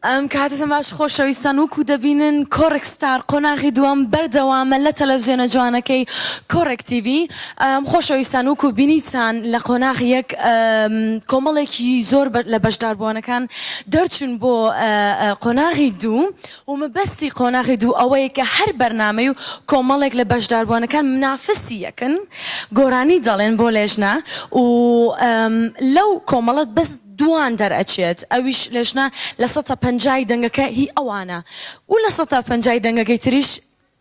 ئەم کاتەتان باش خۆشەویستان وەکو دەبینن کۆڕێک ستار قۆناغی دووەم بەردەوامە لە تەلەفزیۆنە جوانەکەی کۆڕێک تیڤی خۆشەویستان وەکو بینیتان لە قۆناغی یەک کۆمەڵێکی زۆر لە بەشداربووانەکان دەرچوون بۆ قۆناغی دوو و مەبەستی قۆناغی دوو ئەوەیە کە هەر بەرنامەی و کۆمەڵێک لە بەشداربووانەکان منافسی یەکن گۆرانی دەڵێن بۆ لێژنە و لەو کۆمەڵە بەس دووان دەرئەچێت ئەویش لێژنە لە سەتا پەنجای دەنگەکە هی ئەوانە و لە سەتا پەنجای دەنگەکەی تریش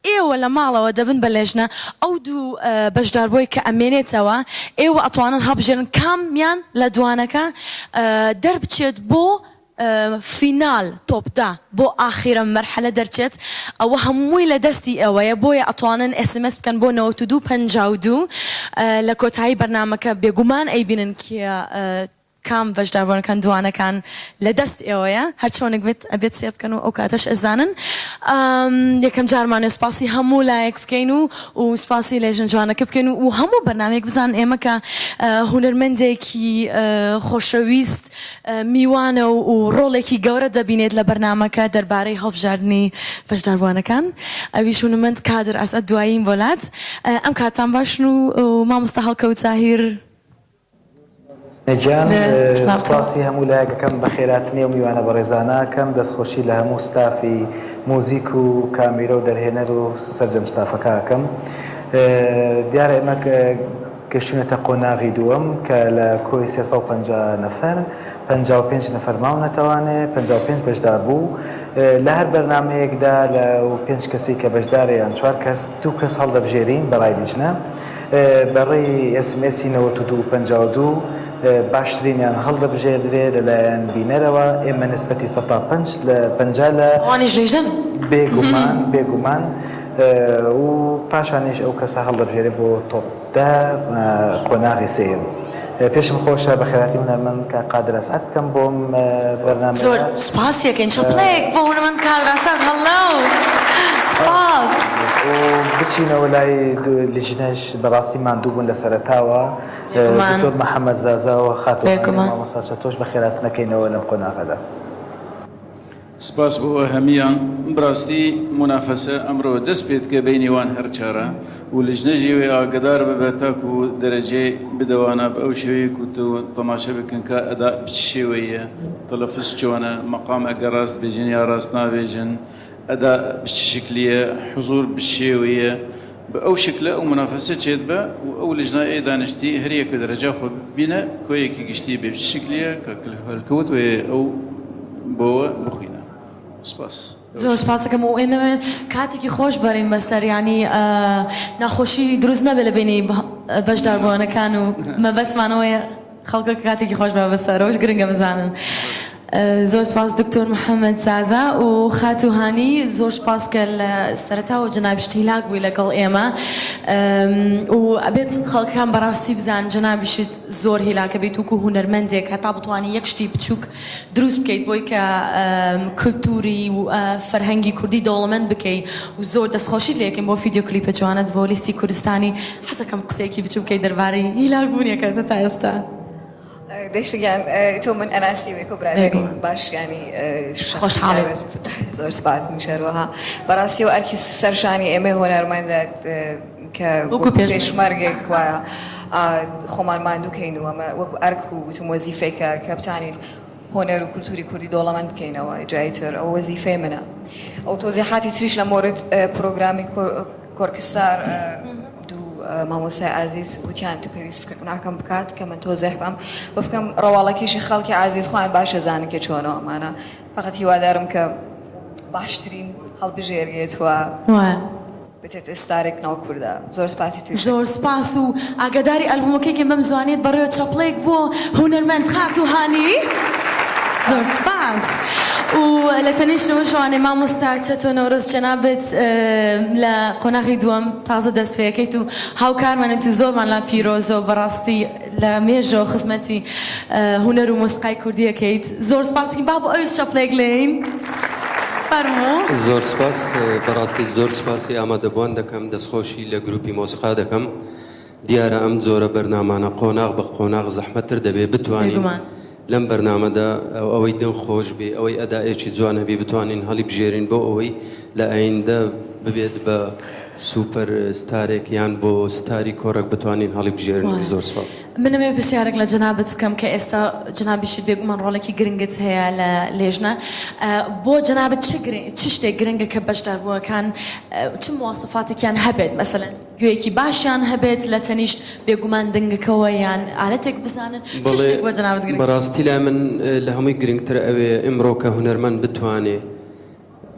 ئێوە لە ماڵەوە دەبن بە لێژنە ئەو دوو بەشداربووەی کە ئەمێنێتەوە ئێوە ئەتوانن هەڵبژێرن کامیان لە دوانەکە دەربچێت بۆ فینال تۆپ دە بۆ ئاخیرە مەرحەلە دەرچێت ئەوە هەمووی لە دەستی ئێوەیە بۆیە ئەتوانن SMS بکەن بۆ 92 52 لە کۆتایی بەرنامەکە بێگومان ئەیبینن کێ کام بەشداربوونەکان دوانەکان لە دەست ئێوەیە هەرچۆنێک بێت ئەبێت سێ بکەن و ئەو کاتەش ئەزانن یەکەم جارمانێ سوپاسی هەموو لایەک بکەین و و سوپاسی لێژنە جوانەکە بکەین و هەموو بەرنامەیەک بزانن ئێمە کە هونەرمەندێکی خۆشەویست میوانە و ڕۆڵێکی گەورە دەبینێت لە بەرنامەکە دەربارەی هەڵبژاردنی بەشداربووانەکان ئەویش هونەرمەند کادر ئەسعەد دوایین بۆلات ئەم کاتان باشن و مامۆستا هەڵکەوت زاهیر گیان سوپاسی هەموو لایەک ئەکەم بەخێراتنی ئەو میوانە بەڕێزانە ئەکەم دەستخۆشی لە هەموو ستافی موزیک و کامیرە و دەرهێنەر و سەرجەم ستافەکە ئەکەم دیارە ئێمە گەشتوینەتە قۆناغی دووەم کە لە کۆی 350 نەفەر 55 نەفەر ماونەتەوانێ 55 بەشدار بوو لە هەر بەرنمەیەکدا لە پێنج کەسی کە بەشدارە یان چوار کەس دوو کەس هەڵدەبژێرین بەڕای لیژنە بە ڕێی ئێس ئێم ئێسی 92 52 باشترینیان هەڵدەبژێردرێ لەلایەن بینەرەوە، ئێمە نسبەتی سەتا پەنج لە 50 لە. ئەوانیش لیژنەن. بێگومان بێگومان و پاشانیش ئەو کەسە هەڵدەبژێرێ بۆ تۆپ دە قۆناغی سێیەم. پێشم خۆشە بەخێرهاتی هونەرمەند کاک قادر ئەسعەد بکەم بۆم بەرنامەیە. زۆر سوپاسی ئەکەین چەپڵەیەک بۆ هونەرمەند کادر ئەسعەد هەڵۆ سوپاس. و بچینەوە لای لیژنەش بەڕاستی ماندوو بوون لە سەرەتاوە بێگومان. دکتۆر محەمەد زازا و خاتوو هانیە بێگومان. مامۆستا چەتۆش بەخێرهاتنەکەینەوە لەم قۆناغەدا. سپاس بۆ هەمیان براستی مونافەسە ئەمرۆ دەس پێدکە بەینی وان هەر چارە و لجنە ژی وێ ئاگەدار ببە تاکو دەرەجەی بدەوانە بە ئەو شێوەیە کو تو تەماشە بکەن کا ئەدا بچ شێوەیە تەلەفز چۆنە مەقام ئەگەر ڕاست بێژن یا ڕاست نابێژن ئەدا بچ شکلیە حزور بچ شێوەیە بە ئەو شکلە ئەو مونافەسە چێت بە و ئەو لجنە ئێ دانشتی هەر یەکە دەرەجە خۆ بینە کۆیەکی گشتی بێ بچ شکلیە کە هەلکەوت وێ ئەو بۆوە بخوینە سپاس. زۆر سپاسەکەم و ئێمە کاتێکی خۆش بەرین بەسەر یانی ناخۆشی دروست نەبێ لە بینی بەشداربووانەکان و مەبەستمانەوەیە خەڵکەکە کاتێکی خۆش بە بەسەر ئەوەش گرنگە بزانن. زۆر سپاس دکتۆر محەممەد زازا و خاتوو هانی زۆر سپاس کە لە سەرەتاوە جەنابیشت هیلاک بووی لەگەڵ ئێمە و ئەبێت خەڵکان بەڕاستی بزان جەنابیشت زۆر هیلاکە بیت وەکو هونەرمەندێک هەتا بتوانی یەک شتی بچووک دروست بکەیت بۆی کە کلتوری و فەرهەنگی کوردی دەوڵەمەند بکەی و زۆر دەستخۆشیت لێکەین بۆ فیدیۆ کلیپە جوانت بۆ لیستی کوردستانی حەزەکەم قسەیەکی بچووک بکەی دەربارەی هیلاک بوونیەکەت هەتا ئێستا. دەشت گیان تۆ من ئەناسی وێکۆ برادەری باش ینی خۆشحاڵی زۆر سپاس منیش هەروەها بەڕاستی و ئەرکی سەرشانی ئێمەی هۆنەرمەندە کە وەکو پێش پێشمەرگێک وایە خۆمان ماندوو کەین و ئەمە وەکو ئەرک و وتم وەزیفێکە کە بتانین هۆنەر و کولتوری کوردی دەوڵەمەند بکەینەوە جای تر ئەو وەزیفەی منە ئەو تۆزیحاتی تریش لە مۆرد پرۆگرامی کۆرکستار دوو مامۆستای ئازیز وتیان تو پێویست فکر ناکەم بکات کە من تۆزێح بم و فکەم ڕەواڵەکیشی خەڵکی ئازیز خۆیان باشە زانن کە چۆنەوە ئەمانە فقط هیوادارم کە باشترین هەڵبژێرێت و بچێتە ستارێک ناو کوردە زۆر سپاسی توش زۆر سپاس و ئاگاداری ئەلبومەکەی کەم بەم زوانەیەت بەڕێوە چەپڵەیەک بۆ هونەرمەند خاتوو هانی زۆر سپاس و لە تەنیشتەوە شوانێ مامۆستا چەتۆ نەورۆز جەنابت لە قۆناغی دووەم تازە دەست پێەکەیت و هاوکارمانت و زۆرمان لا پیرۆزە و بەڕاستی لە مێژەوە خزمەتی هونەر و مۆسیقای کوردیەکەیت زۆر سپاس با بۆ ئەویش چەپڵێک لێین فەرموو. زۆر سپاس بەڕاستی زۆر سپاسی ئامادەبووان دەکەم دەستخۆشی لە گروپی مۆسیقا دەکەم دیارە ئەم جۆرە بەرنامانە قۆناغ بە قۆناغ زەحمەتتر دەبێ بتوانین بێگومان. لەم بەرنامەدا ئەوەی دەنگ خۆش بێ ئەوەی ئەدائێکی جوان هەبی بتوانین هەڵی بژێرین بۆ ئەوەی لە ئایندە ببێت بە سوپەر ستارێک یان بۆ ستاری کۆڕەک بتوانین هەڵی بژێرین زۆر سپاس. من ئەمەوێ پرسیارێک لە جەنابت بکەم کە ئێستا جەنابیشت بێگومان ڕۆڵێکی گرنگت هەیە لە لێژنە بۆ جەنابت چ چ شتێک گرنگە کە بەشداربووەکان چ مواسەفاتێکیان هەبێت مەسەلەن گوێیەکی باشیان هەبێت لە تەنیشت بێگومان دەنگەکەوە یان ئالەتێک بزانن چ شتێک بۆ جەنابت گرنگە؟ بەڕاستی لای من لە هەمووی گرنگتر ئەوەیە ئیمڕۆ کە هونەرمەند بتوانێ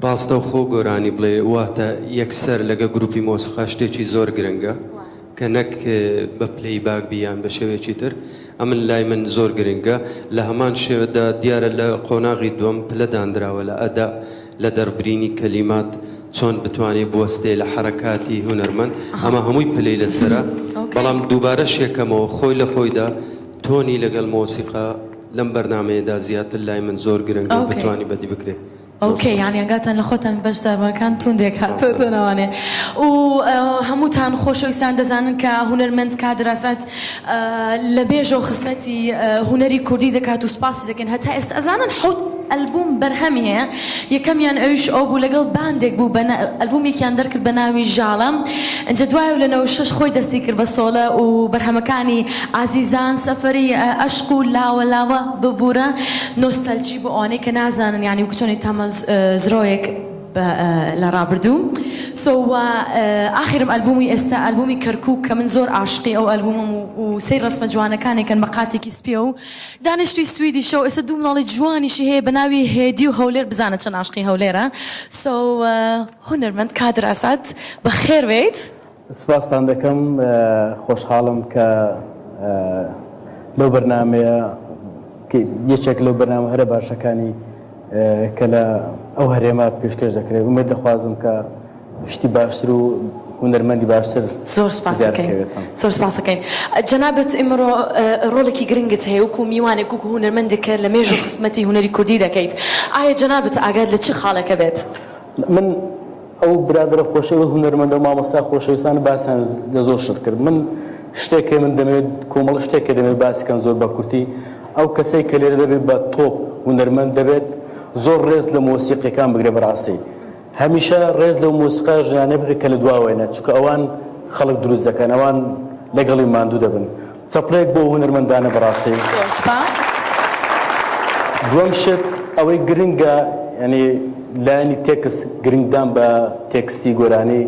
ڕاستەوخۆ گۆرانی بڵێ واتە یەکسەر لەگە گروپی مۆسیقا شتێکی زۆر گرنگە کە نەک بە پلەی باک بی یان بە شێوەیەکی تر ئەمن لای من زۆر گرنگە لە هەمان شێوەدا دیارە لە قۆناغی دووەم پلە داندراوە لە ئەدا لە دەربرینی کەلیمات چۆن بتوانێ بوەستێ لە حەرەکاتی هونەرمەند ئەمە هەمووی پلەی لەسەرە بەڵام دووبارە شێکەمەوە خۆی لە خۆیدا تۆنی لەگەڵ مۆسیقا لەم بەرنامەیەدا زیاتر لای من زۆر گرنگە و بتوانی بەدی بکرێ. ئۆکەی یانی ئەگاتان لە خۆتان بەشداربووەکان توندێک هاتۆتەوانێ و هەمووتان خۆشەویستان دەزانن کە هونەرمەند کادر ئەسعد لە بێژەوە خزمەتی هونەری کوردی دەکات و سوپاسی دەکەین هەتا ئێستا ئەزانن حەوت ئەلبوم بەرهەمی هەیە یەکەمیان ئەویش ئەو بوو لەگەڵ باندێک بوو بە ئەلبومێکیان دەرکرد بە ناوی ژاڵە ئینجا دوای و لە 96 خۆی دەستی کرد بە سۆڵە و بەرهەمەکانی ئازیزان سەفەری ئەشق و لاوە لاوە ببورە نۆستالجی بۆ ئەوانەی کە نازانن یانی وەکو چۆنی تامەزرۆیەک لە ڕابردوو so وە ئاخرم ئەلبومی ئێستا ئەلبومی کەرکوک کە من زۆر عاشقی ئەو ئەلبومم و سەیر ڕەسمە جوانەکانێکن بە قاتێکی سپیە و دانیشتوی سویدیشە و ئێستا دوو مناڵی جوانیشی هەیە بە ناوی هێدی و هەولێر بزانە چەند عاشقی هەولێرە so هونەرمەند کادر ئەسعەد بەخێر بێیت. سپاستان دەکەم خۆشحاڵم کە لەو بەرنامەیە یەکێک لەو بەرنامە هەرە باشەکانی کە لە ئەو هەرێمە پێشکەش دەکرێت ئومێد دەخوازم کە شتی باشتر و هونەرمەندی باشتر زۆر سپاس دەکەین زۆر سپاس دەکەین جەنابت ئیمڕۆ ڕۆڵێکی گرنگت هەیە وەکو میوانێک وەکو هونەرمەندێک کە لە مێژوو خزمەتی هونەری کوردی دەکەیت ئایا جەنابت ئاگات لە چ خاڵێکە بێت؟ من ئەو برادەرە خۆشە ئەو هونەرمەندە و مامۆستا خۆشەویستانە باسیان لە زۆر شت کرد من شتێک هەیە من دەمەوێت کۆمەڵە شتێک کە دەمەوێت باسی کەم زۆر بە کورتی ئەو کەسەی کە لێرە دەبێت بە تۆپ هونەرمەند دەبێت زۆر ڕێز لە مۆسیقیەکان بگرێ بەڕاستی هەمیشە ڕێز لەو مۆسیقا ژنانە بگرێ کە لە دواوەینە چونکە ئەوان خەڵک دروست دەکەن ئەوان لەگەڵی ماندوو دەبن چەپڵەیەک بۆ هونەرمەندانە بەڕاستی. زۆر سوپاس. دووەم شت ئەوەی گرنگە یانی لایەنی تێکست گرنگدان بە تێکستی گۆرانی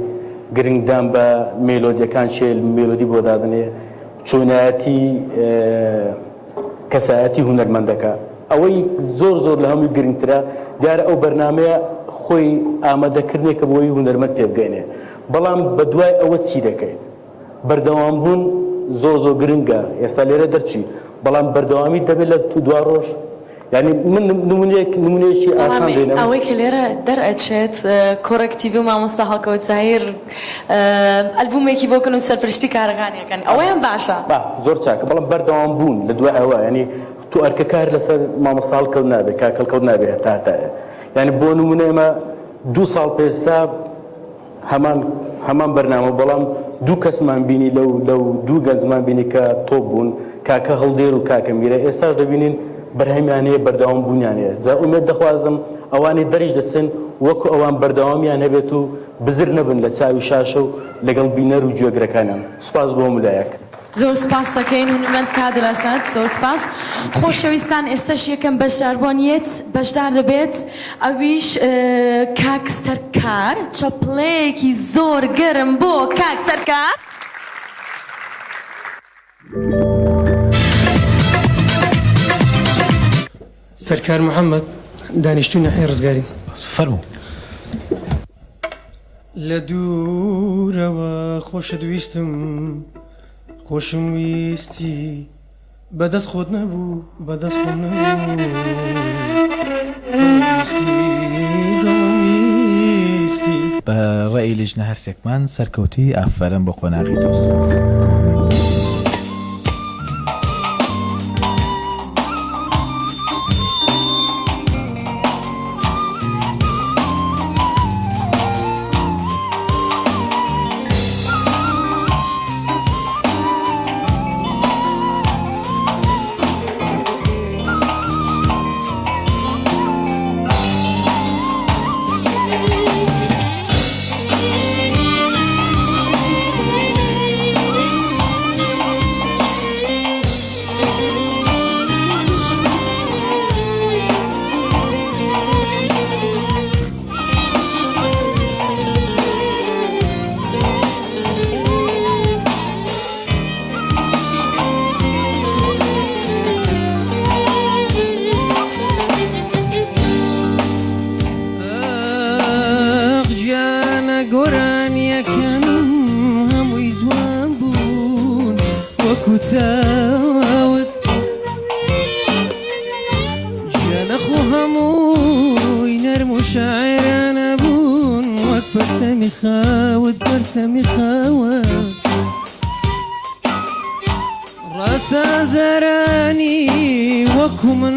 گرنگدان بە مێلۆدیەکان چێ مێلۆدی بۆ دادەنێ چۆنایەتی کەسایەتی هونەرمەندەکە ئەوەی زۆر زۆر لە هەمووی گرنگترە دیارە ئەو بەرنمەیە خۆی ئامادەکردنێکە بۆی هونەرمەند پێبگەینێ بەڵام بەدوای ئەوە چی دەکەیت بەردەوام بوون زۆر زۆر گرنگە ئێستا لێرە دەرچووی بەڵام بەردەوامی دەبێت لە دوا ڕۆژ یعنی من نمونەیەک نمونەیەکی ئاسان دێنم ئەوەی کە لێرە دەرئەچێت کۆڕێک تیڤی و مامۆستا هەڵکەوت زاهیر ئەلبومێکی بۆ کەن و سەرپەرشتی کارەکانی ئەکەن ئەوەیان باشە. با زۆر چاکە بەڵام بەردەوام بوون لە دوای ئەوە یعنی تۆ ئەرکەکە هەر لەسەر مامۆستا هەڵکەوت نابێت کاک هەڵکەوت نابێت هەتا هەتایە یعنی بۆ نمونە ئێمە دوو ساڵ پێشتا هەمان هەمان بەرنامە بەڵام دوو کەسمان بینی لەو لەو دوو گەنجمان بینی کە تۆپ بوون کاکە هەڵدێر و کاکە میرە ئێستاش دەبینین بەرهەمیان هەیە بەردەوام بوونیان هەیە جا ئومێد دەخوازم ئەوانەی دەریش دەچن وەکو ئەوان بەردەوامیان هەبێت و بزر نەبن لە چاوی شاشە و لەگەڵ بینەر و گوێگرەکانیان سوپاس بۆ هەموو لایەک. زۆر سوپاست دەکەین هونەرمەند کادر ئەسەد زۆر سوپاس خۆشەویستان ئێستەش یەکەم بەشداربووان یەت بەشدار دەبێت ئەویش کاک سەرکار چەپڵەیەکی زۆر گەرم بۆ کاک سەرکار. سەرکار محەمەد دانیشتووی ناحیەی ڕزگاری. فەرموو. لە دوورەوە خۆشت ویستم خۆشم ویستی بە دەست خۆت نەبوو بە دەست خۆم نەبوو دڵم ویستی دڵم ویستی. بە ڕەئی لیژنە هەرسێکمان سەرکەوتووی ئافەرم بۆ قۆناغی زۆر سوپاس. پەرچەمی خاوت پەرچەمی خاوت ڕاستە ئازارانی وەکو من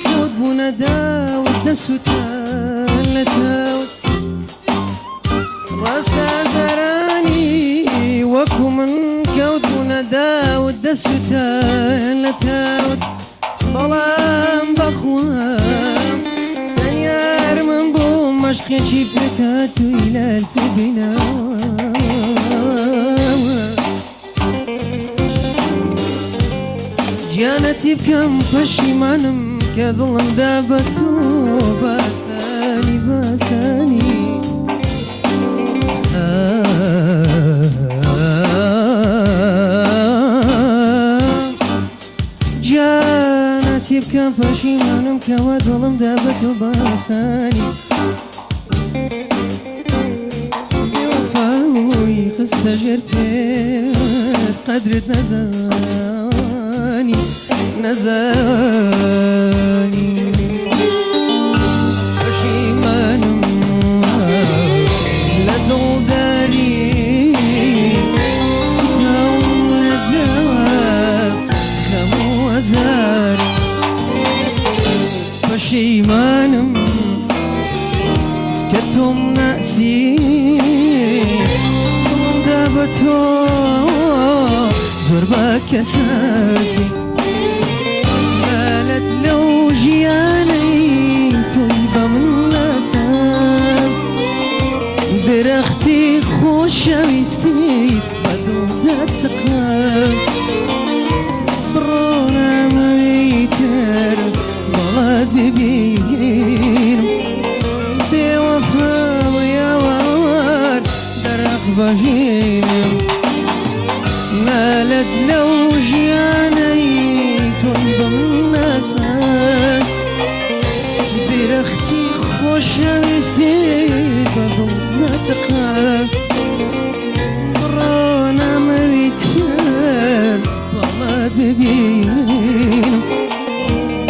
کەوت بوونە داوت دەسوتان لە تاوت ڕاستە ئازارانی وەکو من کەوت بوونە داوت دەسوتان لە تاوت بەڵام بەخوا تەنیا هەر من بووم مەشقێکی پێکهاتووی لە ئەلفی بیناوە. گیانە چی بکەم پەشیمانم کە دڵم دا بە تۆ باسانی باسانی. گیانە چی بکەم پەشیمانم کەوا دڵم دا بە تۆ باسانی بێوەفای خستە ژێر پێت قەدرت نەزانی نەزانی پەشیمانم لە دڵداری سوتاوم لە دەست خەم و ئازاری پەشیمانم کە تۆم ناسی دڵم دا بە تۆ زۆر بە کەساسی مالت لەو ژیانەی تۆی بە من ناساند درەختی خۆشەویستیت بە دڵدا چەقاند بڕۆ نامەوێ تر بەڵات ببینم بێوەفا یاوەر دەرەق بەژینم مالت لەو ژیانەی تۆی بەم ناساند درەختی خۆشەویستی بە دڵ ناچەقاند بڕۆ نامەوێ تر بەڵات ببینم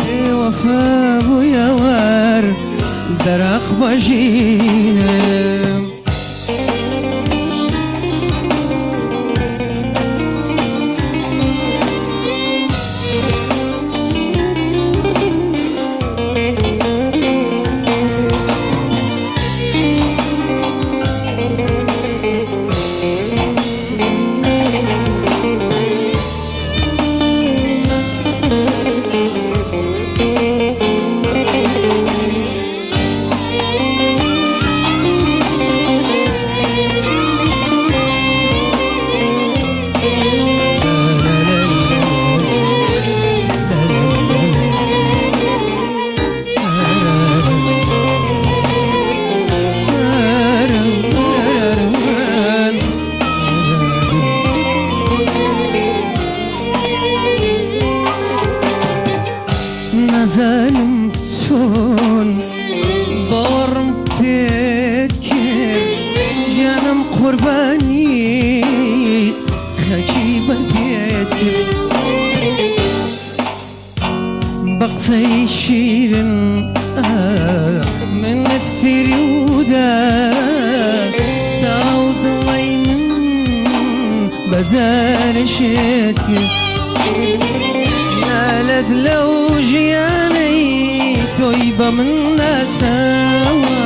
بێوەفا بوویەوەر دەرەق بەژینم. نازانم چۆن باوەڕم پێت کرد گیانم قوربانی خەکی بەرپێت کرد بە قسەی شیرن منت فریودا تاو دڵی من بەجارێ شێت کرد نالەت لەو ژیانەی تۆی بە من ناساوە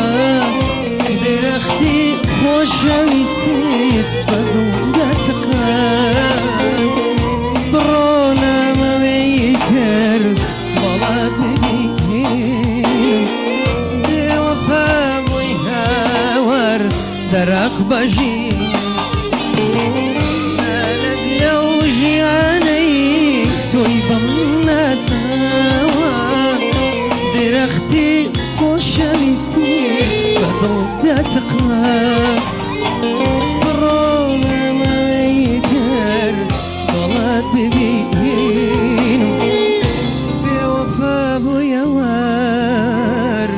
درەختی خۆشەویستیت بە دڵدا چەقاند بڕۆ نامەوێ ئیتر بەڵات ببینم بێوەفا بووی هاوار دەرەق بەژینم نالەت لەو ژیانەی تۆی بەم ناساوە درەختی خۆشەویستی بە دڵدا چەقاند بڕۆ نامەوێ ئیتر بەڵات ببینم بێوەفا بوویەوەر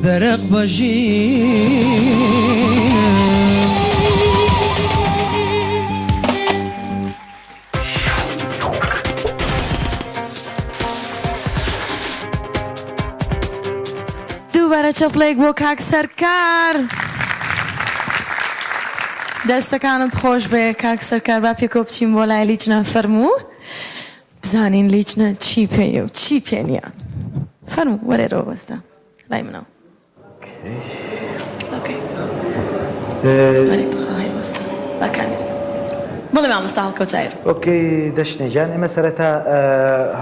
دەرەق بەژینم. دووبارە چەپڵەیەک بۆ کاک سەرکار. دەستەکانت خۆش بێ کاک سەرکار با پێکەوە بچین بۆ لای لیجنە فەرموو بزانین لیجنە چی پێیە و چی پێ نییە فەرموو وەرێرەوە بەستە لای منەوە. بەڵێ مامۆستا هەڵکەوت زاهیر. ئۆکەی دەشنێ گیان ئێمە سەرەتا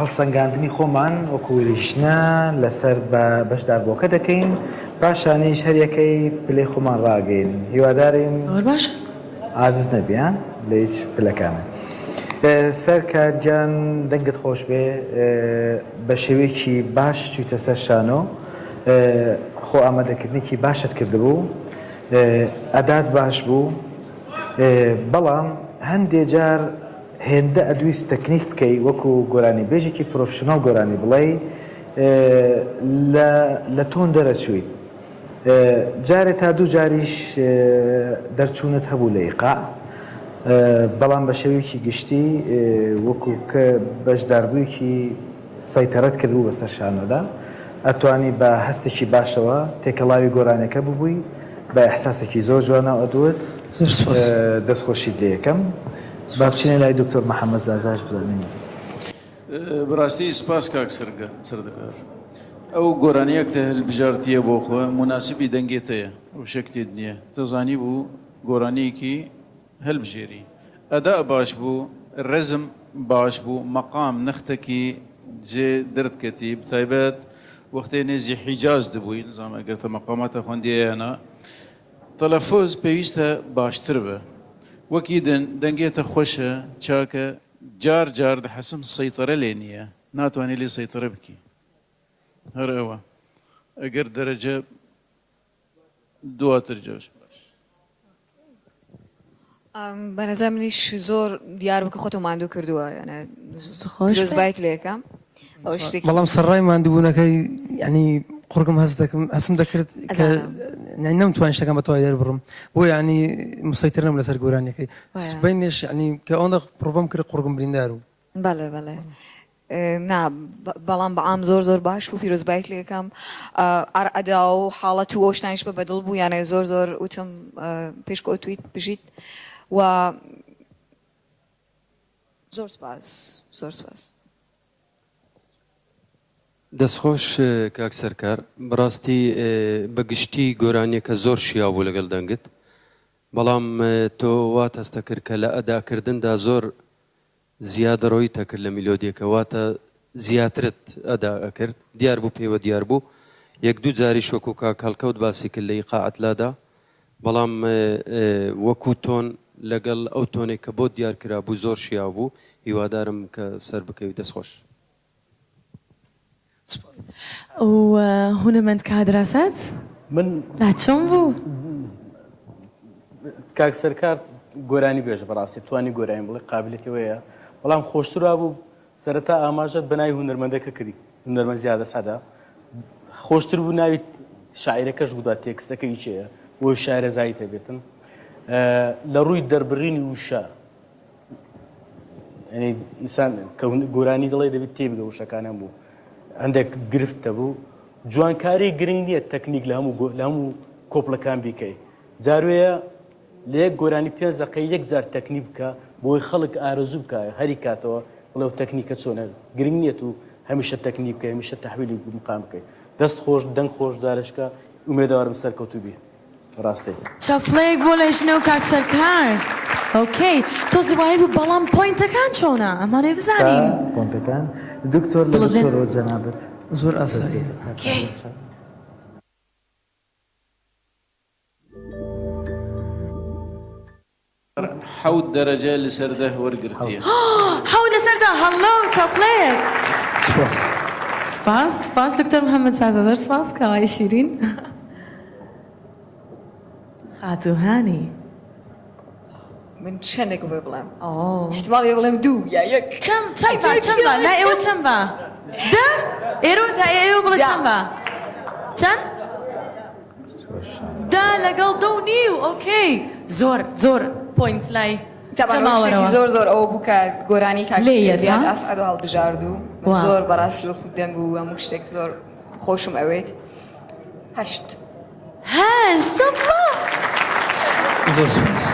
هەڵسەنگاندنی خۆمان وەکو لیژنە لەسەر بە بەشداربووەکە دەکەین پاشانیش هەریەکەی پلەی خۆمان ڕاگەین هیوادارین زۆر باشە عاجز نەبی ها لە هیچ پلەکانە سەرکار گیان دەنگت خۆش بێ بە شێوەیەکی باش چوویتە سەر شانۆ خۆ ئامادەکردنێکی باشت کردبوو ئەدات باش بوو بەڵام هەندێ جار هێندە ئەدویست تەکنیک بکەی وەکو گۆرانی بێژێکی professional گۆرانی بڵێی لە لە tone دەرەچوویت جارێ تا دوو جاریش دەرچوونت هەبوو لە ئیقاع بەڵام بە شێوەیەکی گشتی وەکو کە بەشداربوویەکی سەیتەرەت کردبوو بەسەر شانۆدا ئەتوانی بە هەستێکی باشەوە تێکەڵاوی گۆرانیەکە ببووی بە ئیحساسێکی زۆر جوانەوە ئەدوت زۆر سوپاس. دەستخۆشیت لێ یەکەم با بچینە لای دکتۆر محەمەد زازاش بزانین. بەراستی سپاس کاک سردکار ئەو گۆرانیە کە هەلبژارتیە بۆ خۆ موناسبی دەنگێ تەیە ئەو شەکتێت نییە تەزانی بوو گۆرانیەکی هەلبژێری ئەدا باش بوو رزم باش بوو مەقام نەختەکی جێ دەرد کەتی بتایبەت وەختێ نێزی حیجاز دبووی نزانم ئەگەر تە مەقاماتە خوەندیە یا نا تەلەفۆز پێویستە باشتر بە وەکی دن دەنگێتە خۆشە چاکە جار جار دەحەسم سەیتەرە لێ نییە ناتوانێ لێ سەیتەرە بکی هەر ئەوە ئەگەر دەرەجە دواتر جاش. بە نەزەر منیش زۆر دیار بوو کە خۆتم ماندوو کردووە یانە پیرۆزبایت لێکەم ئەو شتێکی بەڵام سەرڕای ماندووبوونەکەی یعنی قوڕگم هەست دەکەم هەستم دەکرد کە یعنی نەمتوانی شتەکان بە تەواوی دەربڕم بۆ یعنی مسەیتر نەبووم لەسەر گۆرانیەکەی سبەینێش یعنی کە ئەوەندە پڕۆڤەم کرد قوڕگم بریندار بوو. بەڵێ بەڵێ نا بەڵام بەعام زۆر زۆر باش بوو پیرۆزبایت لێکەم ئەر ئەدا و حاڵەت و ئەو شتانیش بە بەدڵ بوو یانە زۆر زۆر وتم پێشکەوتویت بژیت و زۆر سپاس زۆر سپاس. دەستخۆش کاک سەرکار بەڕاستی بە گشتی گۆرانیەکە زۆر شیاو بوو لەگەڵ دەنگت بەڵام تۆ وات هەستەکرد کە لە ئەداکردندا زۆر زیادەڕۆییت ئەکرد لە میلۆدیەکە واتە زیاترت ئەدا ئەکرد دیار بوو پێوە دیار بوو یەک دوو جاریش وەکو کاک هەڵکەوت باسی کرد لە ئیقاعت لادا بەڵام وەکو tone لەگەڵ ئەو tone ێک کە بۆت دیار کرابوو زۆر شیاو بوو هیوادارم کە سەر بکەوی دەست خۆش. و هونەرمەند کادر ئەسەد من لا چۆن بوو؟ کاک سەرکار گۆرانی بێژە بەڕاستی توانی گۆرانی بڵێ قابلیەتی وەیە بەڵام خۆشتر وابوو سەرەتا ئاماژەت بە ناوی هونەرمەندەکە کردی هونەرمەند زیادە سەدا خۆشتر بوو ناوی شاعیرەکەش بوودا تێکستەکە هیچەیە بۆ شارەزایی هەبێتن لە ڕووی دەربڕینی وشە یعنی ئینسان کە گۆرانی دەڵێ دەبێت تێبگە وشەکان هەموو هەندێک گرفت هەبوو جوانکاری گرنگ نییە تەکنیک لە هەموو لە هەموو کۆپلەکان بیکەی جاروەیە لە یەک گۆرانی پێنج دەقەی یەک جار تەکنیک بکە بۆی خەڵک ئارەزوو بکە هەری کاتەوە بڵێ و تەکنیکە چۆنە گرنگ نییە تو هەمیشە تەکنیک بکەی هەمیشە تەحویلی مقام بکەی دەست خۆش دەنگ خۆش جارشکە ئومێدەوارم سەرکەوتوو بی. ڕاستەی. چەپڵەیەک بۆ لێژنە و کاک سەرکار. okay تۆزی وایی بوو بەڵام point ەکان چۆنە ئەمانەوێ بزانین. point ەکان دکتۆر لە دکتۆرەوە جەنابت. زۆر ئاساییە. okay. حەوت دەرەجە لەسەر دە وەرگرتیە. حەوت لەسەر دە هەڵۆ چەپڵەیەک. سوپاس. سپاس سپاس دکتۆر محمد سازە زۆر سپاس کاوای شیرین خاتوو هانی. من چەندێک بۆ بڵێم احتمال بڵێم دوو یا یەک چەند چەند با چەند با لای ئێوە چەند با دە ئێرە تا ئێوە بڵێ چەند با چەند دا لەگەڵ دە و نیو okay زۆر زۆر point لای جەماوەرەوە زۆر زۆر ئەوە بوو کە گۆرانی کاک زیاد ئەسعەد و هەڵبژارد و من زۆر بەڕاستی وەکو دەنگ و هەموو شتێک زۆر خۆشم ئەوێت هەشت هەشت چەپڵە زۆر سوپاس.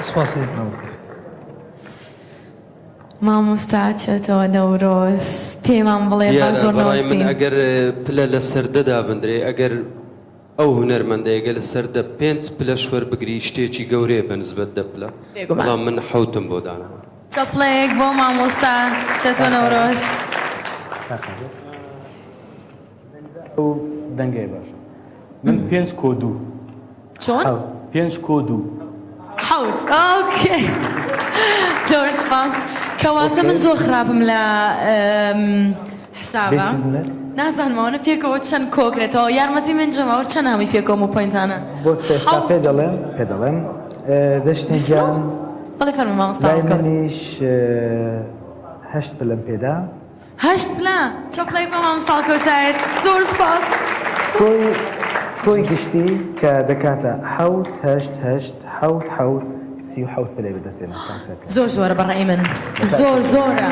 سوپاسی دەکەم. مامۆستا چەتۆ نەورۆز پێمان بڵێ با دیارە زۆر بەڕای من نەوەستین. ئەگەر پلە لەسەر دە دابندرێ ئەگەر ئەو هونەرمەندەیە گەر لەسەر دە پێنج پلەش وەربگری شتێکی گەورەیە بە نسبەت دە پلە بێگومان. بەڵام من حەوتم بۆ داناوە. چەپڵەیەک بۆ مامۆستا چەتۆ نەورۆز. ئەو دەنگەی باشە من پێنج کۆ دوو. چۆن؟ پێنج کۆ دوو. حەوت okay زۆر سپاس کەواتە من زۆر خراپم لە حسابە نازانم ئەوەنە پێکەوە چەند کۆکرێتەوە یارمەتی من جەماوەر چەند هەمووی پێکەوە و point انە بۆ ئێستا پێ دەڵێم پێ دەڵێم دەشتێن گیان بەڵێ فەرموو مامۆستا لای منیش هەشت پلەم پێدا هەشت پلە چەپڵەیەک بۆ مامۆستا کۆسایەت زۆر سپاس. کۆی کۆی گشتی کە دەکاتە حەوت هەشت هەشت حەوت حەوت 37 پلەی بەدەستهێنا کاک سەرکەوت. زۆر زۆرە بە ڕەئی من زۆر زۆرە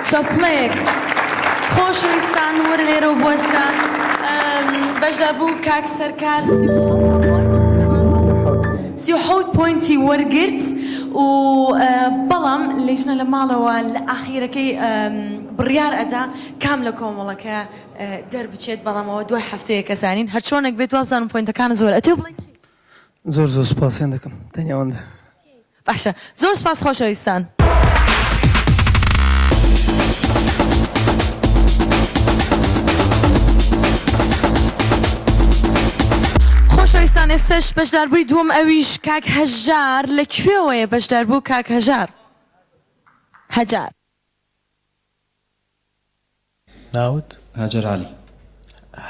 چەپڵەیەک خۆشەویستان وەرە لێرەوە بوەستە بەشداربوو کاک سەرکار 37 point ی وەرگرت و بەڵام لیژنە لە ماڵەوە لە ئاخیرەکەی بڕیار ئەدا کام لە کۆمەڵەکە دەربچێت بەڵام ئەوە دوای هەفتەیەک ئەزانین هەرچۆنێک بێت وابزانم point ەکان زۆر ئەتێ بڵێی چی؟ زۆر زۆر سوپاسیان دەکەم تەنیا ئەوەندە. باشە زۆر سوپاس خۆشەویستان. خۆشەویستان ئێستەش بەشداربووی دووەم ئەویش کاک هەژار لە کوێوەیە بەشداربوو کاک هەژار هەجار. ناوت؟ هاجەر عەلی.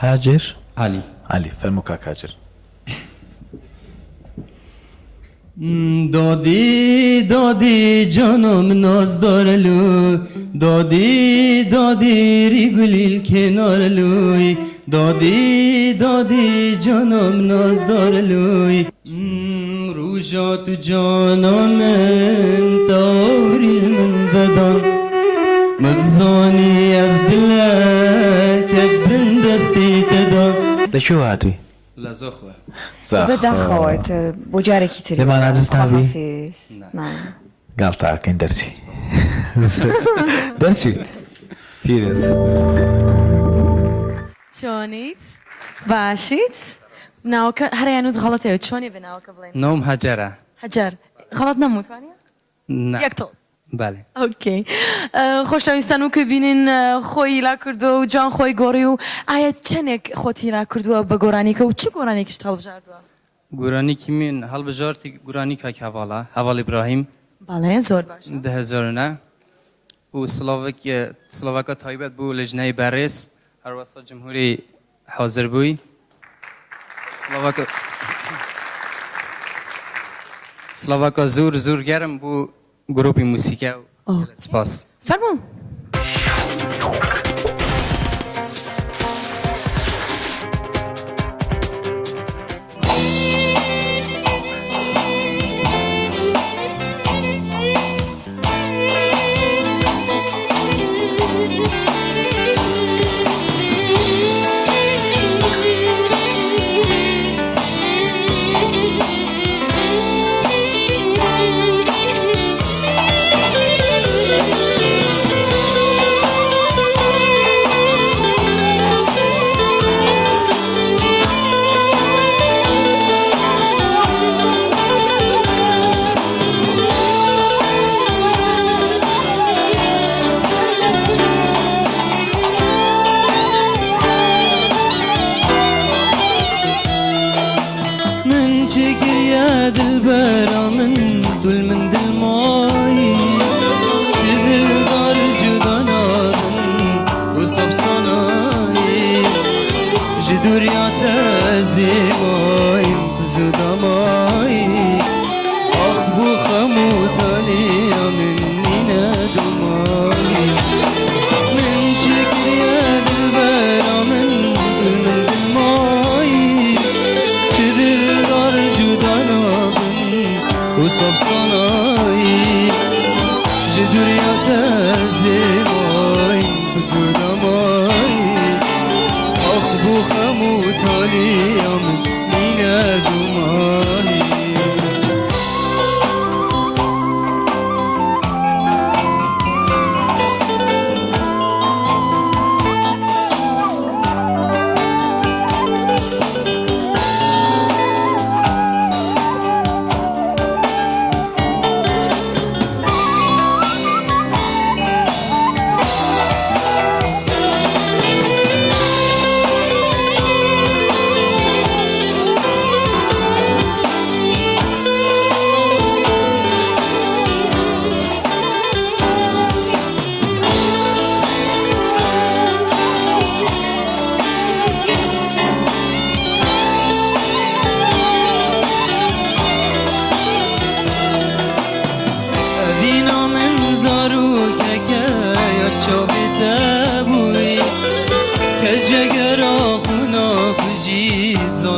هاجر عەلی. عەلی، فەرموو کاک هاجر. دادی دادی جانم نازدار لوی دادی دادی ری گلیل کنار لوی دادی دادی جانم نازدار لوی روژا تو جانان من تاوری من ڤدان متزانی ئەڤ دلە کەت بن دەستی تەدا. لە کوێوە هاتووی؟ لە زاخۆ. زاخۆ. بەداخەوە ئیتر بۆ جارێکی تری لێمان عاجز نابی؟ خواحافیز نا. گاڵتە ئەکەین دەرچی دەرچویت پیرۆز. چۆنیت باشیت ناوەکە هەر یانوت غەڵەتەوە چۆنی بێ ناوەکە بڵێن؟ ناوم هەجەرە. هەجەر غەڵەت نەموت وانیە؟ نا. یەک تۆز. بەلێ. okay خۆشەویستان وەکو بینین خۆی هیلاک کردووە و جوان خۆی گۆڕی و ئایا چەنێک خۆت هیلاک کردووە بە گۆرانیکە و چ گۆرانیەکیشت هەڵبژاردووە؟ گۆرانیکی من هەڵبژارتی گۆرانی کاک هەڤاڵە هەڤاڵ ئیبراهیم. بەڵێ زۆر باشە. 2009 و سڵاوێک سڵاوەکە تایبەت بۆ لیژنەی بەڕێز هەروەسا جمهوری حازر بووی سڵاوەکە سڵاوەکە زۆر زۆر گەرم بۆ گروپی موسیقا و سپاس. فەرموو. من چ کریا دلبەرا من دول من دلمایی چ دلدار جودا نابن و سەبسانایی ژ دوریا تەزێ مایم تو زودامایی ئاخ بۆ خەم و تالیا من نینە دومایی من چ کریا دلبەرا من دل من دلمایی چ دلدار جودا نابن و سەبسانایی ژ دوریا تەزێ مایم تو زودامایی ئاخ بۆ خەم و تالیا من نینە دومایی.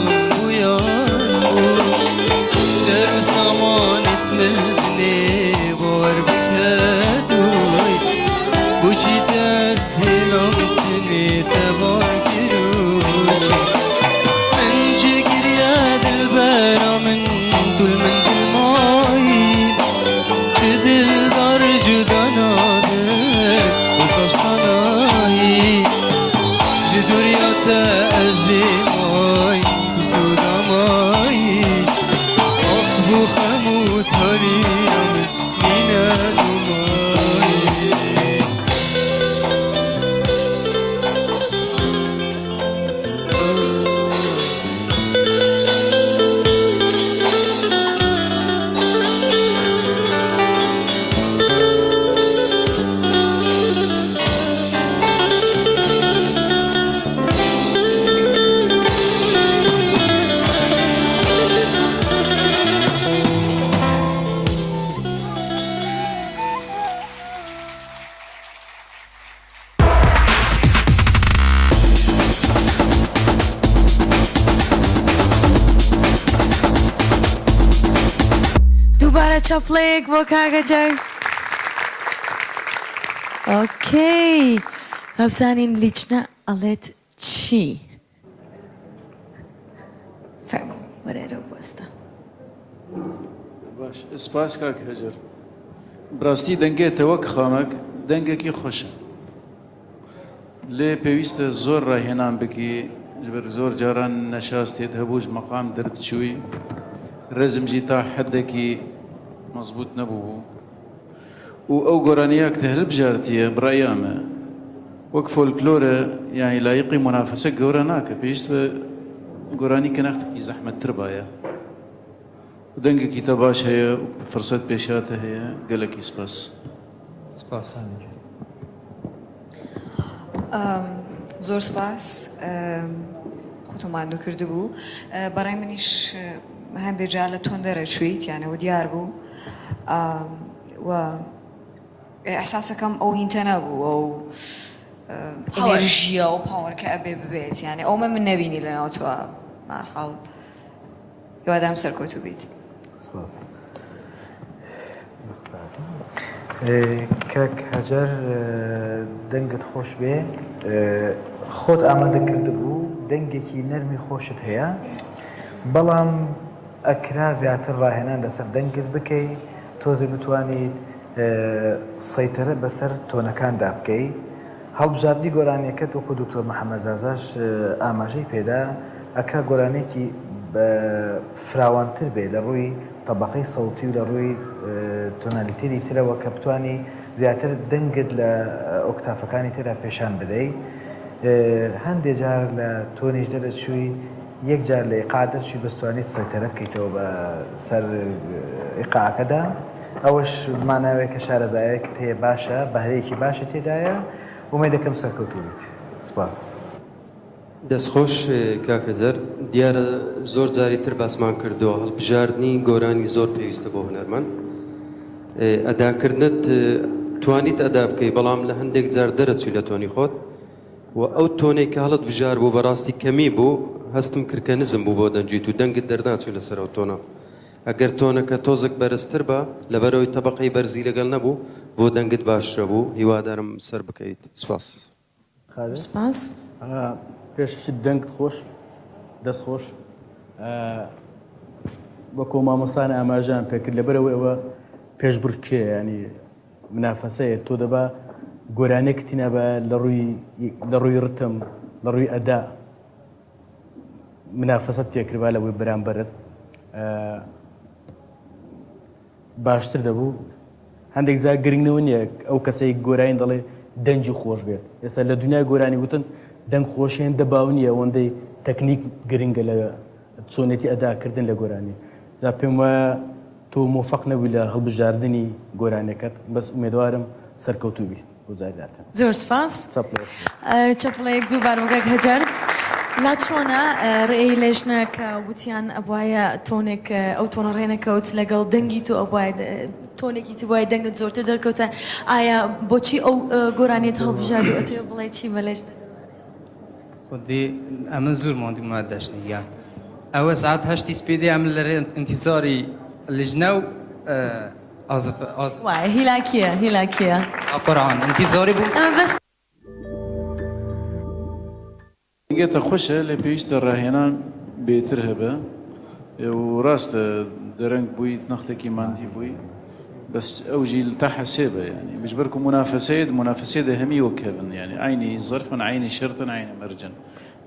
زانم بوو سەر و سامانت مل دنێ باوەر بکە دووی بۆچی دەست هێنام تنێ تەبار کروچی من چ کریە دلبەرا من تول من دلمایی چ دلدار جودا نابێت وەسەف سانایی ژ دوریا تە ئەزێ مای تو سودا مایی ئاخ بۆ خەم و تاریا من مینە نومایی. دووبارە چەپڵەیەک بۆ کاک هەجەر. ئۆکەی با بزانین لیجنە ئەڵێت چی؟ فەرموو وەرە ئێرە بوەستە. باش سپاس کاک هەجەر بڕاستی دەنگێتە وەک خامەک دەنگێکی خۆشە لێ پێویستە زۆر ڕاهێنان بکی ژبەر زۆر جاران نەشاستێت هەبووش مەقام دەردچووی ڕێزم ژی تا حدێکی مەزبوط نەبوو بوو و ئەو گۆرانیە کە هەلبژارتیە بڕایامە وەک فۆلکلۆرە یانی لایقی مونافەسە گەورە ناکە پێویست بە گۆرانی کە نەختێکی زەحمەتتر بایە و دەنگێکی تە باش هەیە و فرسەت پێشاتە هەیە گەلەکی سپاس. سپاس. زۆر سپاس خۆتۆ ماندوو کردبوو بەڕای منیش هەندێک جار لە تۆن دەرەچوویت یانەوە دیار بوو و ئیحساسەکەم ئەو هینتە نەبوو ئەو ئێنێرژیە ئەو power کە ئەبێ ببێت یانێ ئەومە من نەبینی لەناو تۆ بەهەرحاڵ هیوادارم سەرکەوتوو بیت. سپاس. کاک هەجەر دەنگت خۆش بێ خۆت ئامادە کردبوو دەنگێکی نەرمی خۆشت هەیە بەڵام ئەکرا زیاتر ڕاهێنان لەسەر دەنگت بکەی تۆزێ بتوانیت سەیتەرە بەسەر tone ەکاندا بکەی. هەڵبژاردنی گۆرانیەکەت وەکو دکتۆر محمد زازاش ئاماژەی پێدا ئەکرا گۆرانیەکی فراوانتر بێ لە ڕووی تەبەقەی سەوتی و لە ڕووی tonality ی ترەوە کە بتانی زیاتر دەنگت لە octave ەکانی ترا پێشان بدەی هەندێ جار لە tone یش دەرەچووی یەک جار لە ئیقاع دەرچووی بەس توانیت سەیتەرە بکەیتەوە بە سەر ئیقاعەکەدا ئەوەش ماناوێ کە شارەزایەکت هەیە باشە بەهرەیەکی باشت تێدایە ئومێدەکەم سەرکەوتوو بیت سوپاس. دەستخۆش کاک هەجەر دیارە زۆر جاری تر باسمان کردووە هەڵبژاردنی گۆرانی زۆر پێویستە بۆ هونەرمەند ئەداکردنت توانیت ئەدا بکەی بەڵام لە هەندێک جار دەرەچووی لە tone ی خۆت و ئەو tone ەی کە هەڵت بژار بوو بەڕاستی کەمی بوو هەستم کرد کە نزم بوو بۆ دەنگیت و دەنگت دەرناچوو لەسەر ئەو tone ە ئەگەر tone ەکە تۆزێک بەرزتر با لەبەرئەوەی تەبەقەی بەرزی لەگەڵ نەبوو بۆ دەنگت باشترە بوو هیوادارم سەربکەویت سپاس. سپاس. پێشەکی دەنگت خۆش دەست خۆش وەکۆ مامۆستان ئاماژەیان پێکرد لەبەرئەوەی ئەوە پێشبڕکێ ینی منافەسەیە تۆ دەبا گۆرانیەکت نابا لە ڕووی لە ڕووی ڕتم لە ڕووی ئەدا منافەسەت پێکردبا لە بۆی بەرامبەرت باشتر دەبوو هەندێک جار گرنگەوە نییە ئەو کەسەی گۆرانی دەڵێ دەنگی خۆش بێت ئێستا لە دنیای گۆرانی وتن دەنگ خۆش هێندە باو نییە ئەوەندەی تەکنیک گرنگە لە چۆنێتی ئەداکردن لە گۆرانی جا پێم وایە تۆ مۆفەق نەبووی لە هەڵبژاردنی گۆرانیەکەت بەس ئومێدوارم سەرکەوتوو بیت بۆ جاری داهاتوو. زۆر سوپاس. چەپڵەیەک دووبارە بۆ کاک هەجار. لا چۆنە ڕێی لێژنە کە وتیان ئەبوایە tone ێک ئەو tone ە ڕێنەکەوت لەگەڵ دەنگی تۆ ئەبوایە tone ێکی تر بوایە دەنگت زۆرتر دەرکەوتە ئایا بۆچی ئەو گۆرانیەت هەڵبژارد و ئەتەوێ بڵێ چی بە لێژنە دەربارەی؟ خودی ئەمن زور ماندوو مە دەشنی گیان. ئەوە سعات هەشتی سپیدی ئەم لەرێ ئینتیزاری لجنە و ئازف ئازف. وایە هیلاکیە هیلاکیە. قورعان ئینتیزاری بوو. ئەمە بەس. دەنگێتە خوشە لێ پێویستە ڕاهێنان بێتر هەبێ و ڕاستە دەرەنگ بوویت نەختێکی ماندی بووی بەس ئەو جیل تا حەسێبە یانی مجبەر کو مونافەسەیەت مونافەسەیە دە هەمی وەک هەبن یانی عەینی زەرفن عەینی شەرتن عەینی مەرجن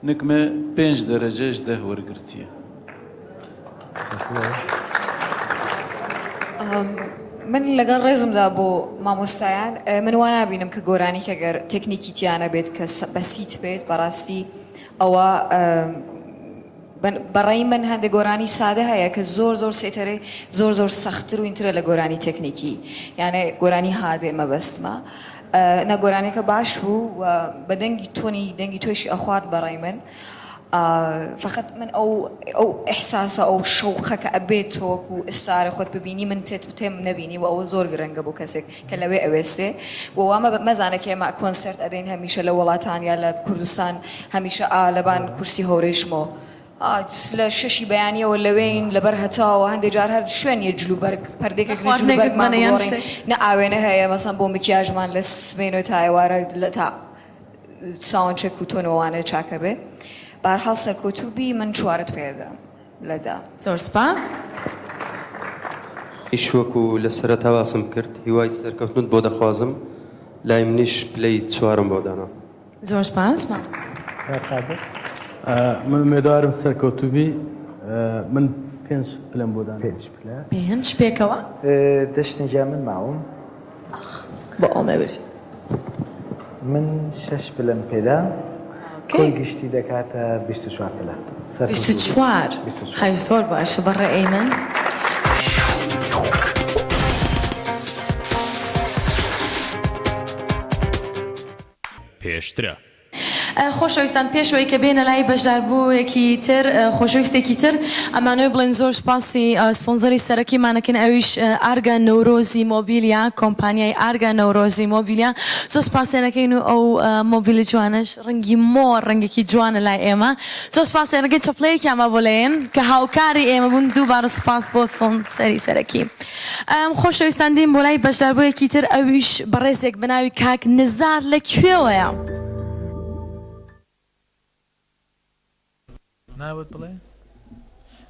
نکمە پێنج دەرەجەش دە وەرگرتیە. من لەگەڵ ڕێزمدا بۆ مامۆستایان من وا نابینم کە گۆرانی کە گەر تەکنیکی تیا نەبێت کە بەسیت بێت بەڕاستی ئەوە بەڕای من هەندێک گۆرانی سادە هەیە کە زۆر زۆر سەیتەرەی زۆر زۆر سەختتر و ئینترە لە گۆرانی تەکنیکی یانێ گۆرانی هادێ مەبەستمە نا گۆرانیەکە باش بوو و بە دەنگی تۆنی دەنگی تۆشی ئەخوارد بەڕای من فقط من ئەو ئەو ئیحساسە ئەو شەوقە کە ئەبێت تۆ وەکو ئستارە خۆت ببینی من تێت تێم نەبینی و ئەوە زۆر گرنگە بۆ کەسێک کە لەوێ ئەوێسێ و وا مەزانە کە ئێمە کۆنسێرت ئەدەین هەمیشە لە وڵاتان یا لە کوردستان هەمیشە ئا لەبان کورسی هەورێشمۆ لە شەشی بەیانیەوە لەوێین لەبەر هەتاوە هەندێک جار هەر شوێن نیە جلوبەرگ پەردێکێک نیە جلوبەرگمان بگۆڕین نە ئاوێنە هەیە مەسەن بۆ مکیاژمان لە سبەینەوە تا ئێوارە لە تا sound check و تۆنەوانە چاکە بێ بارحاڵ سەرکەوتوو بی من چوارت پێدەم لە دە. زۆر سپاس. منیش وەکو لە سەرەتا باسم کرد هیوای سەرکەوتنت بۆ دەخوازم لای منیش پلەی چوارم بۆ دانا. زۆر سپاس مامۆستا. کاک قادر. من ئومێدەوارم سەرکەوتوو بی من پێنج پلەم بۆ دانا. پێنج پلە. پێنج پێکەوە. دەشتن گیان من ماوم. ئاخ بۆ ئەوم لەبیر چوو. من شەش پلەم پێدا کۆی گشتی دەکاتە 24 پلە. 24 هەر زۆر باشە بە ڕەئی من. پێشترە. خۆشەویستان پێش ئەوەی کە بێینە لای بەشداربووێکی تر خۆشەویستێکی تر ئەمانەوێ بڵێن زۆر سوپاسی سپۆنزەری سەرەکیمانەکەین ئەویش ئارگا نەورۆزی مۆبیلیا کۆمپانیای ئارگا نەورۆزی مۆبیلیا زۆر سوپاسیانەکەین و ئەو مۆبیلی جوانەش ڕەنگی مۆر ڕەنگێکی جوانە لای ئێمە زۆر سوپاسیانەکەین چەپڵەیەکیان با بۆ لێن کە هاوکاری ئێمە بوون دووبارە سوپاس بۆ سپۆنسەری سەرەکی. خۆشەویستان دێین بۆ لای بەشداربوویەکی تر ئەویش بەڕێزێک بە ناوی کاک نزار لە کوێوەیە؟ ناوت بڵێ؟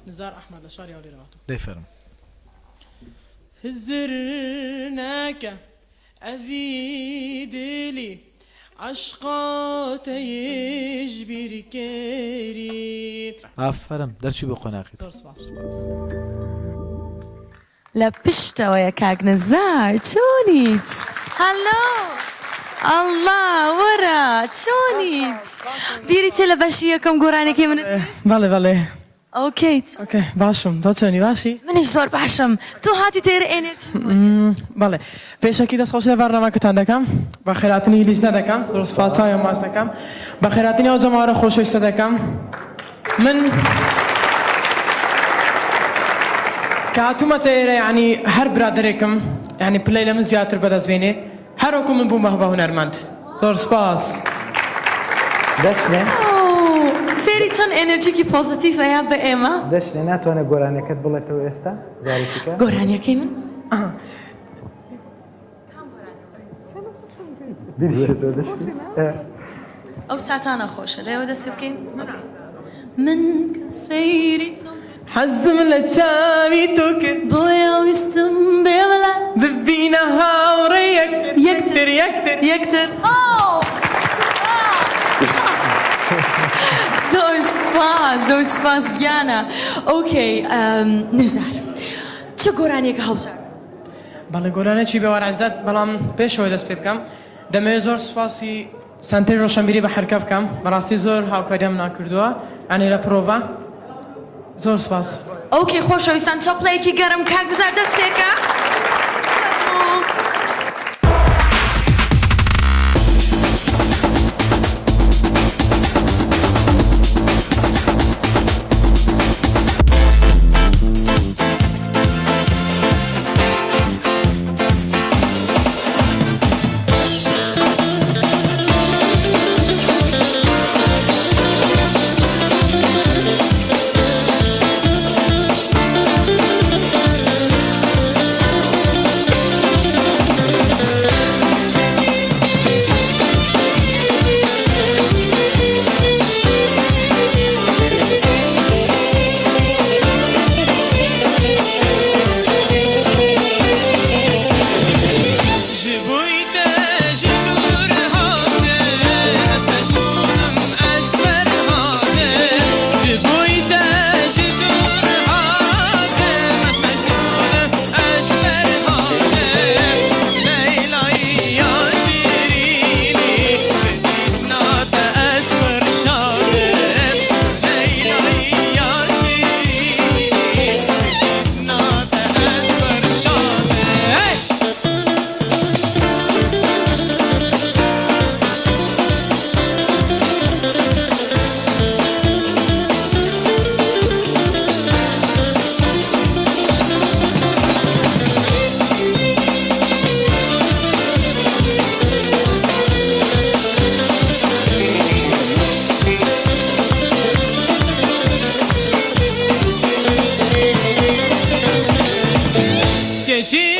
نزار ئەحمەد لە شاری هەولێرەوە هاتووم. دەی فەرموو. هزر ناکە ئەڤی دلی عەشقا تەیش بیر کەری. ئافەرم دەرچووی بۆ قۆناغی تر. زۆر سپاس. لە پشتەوەیە کاک نزار چۆنیت هەلۆ ئەڵا وەرە چۆنیت بیرت لە بەشی یەکەم گۆرانیەکەی منت بەڵێ بەڵێ okay چۆنی؟ okay باشم تۆ چۆنی باشی؟ منیش زۆر باشم تۆ هاتیتە ئێرە ئێنێرجی وەرگرت. بەڵێ پێشەکی دەستخۆشی لە بەرنامەکەتان دەکەم بەخێرهاتنی لیژنە دەکەم زۆر سوپاس چاویان ماچ دەکەم بەخێرهاتنی ئەو جەماوەرە خۆشەویستە دەکەم من کە هاتوومەتە ئێرە یعنی هەر برادەرێکم یعنی پلەی لە من زیاتر بەدەست بێنێ هەر وەکو من بوومە بە هونەرمەند زۆر سوپاس. دەشنێ. سەیری چۆن ئێنێرجیکی positive ئەیا بە ئێمە. دەشنێ ناتوانێ گۆرانیەکەت بڵێتەوە ئێستا جارێکی کە. گۆرانیەکەی من؟ بیریشێتەوە دەشنێ. ئەو ساتانە خۆشە لێوە دەست پێ بکەین من کە سەیری تۆم کرد. حەزم لە چاوی تۆ کرد. بۆیە ویستم بێمە لات. ببینە هاوڕێی یەکتر. یەکتر یەکتر. یەکتر زۆر سوپاس زۆر سوپاس گیانە okay نزار چ گۆرانیەکە هەڵبژارد؟ بەڵێ گۆرانیەکی بێوار عزەت بەڵام پێشەوە دەست پێ بکەم دەمەوێت زۆر سوپاسی سەنتەری ڕۆشنبیری بەحرکە بکەم بەڕاستی زۆر هاوکاریان منان کردووە یانی لە پرۆڤە زۆر سوپاس. okay خۆشەویستان چەپڵەیەکی گەرم کاک نزار دەست پێکە. Okay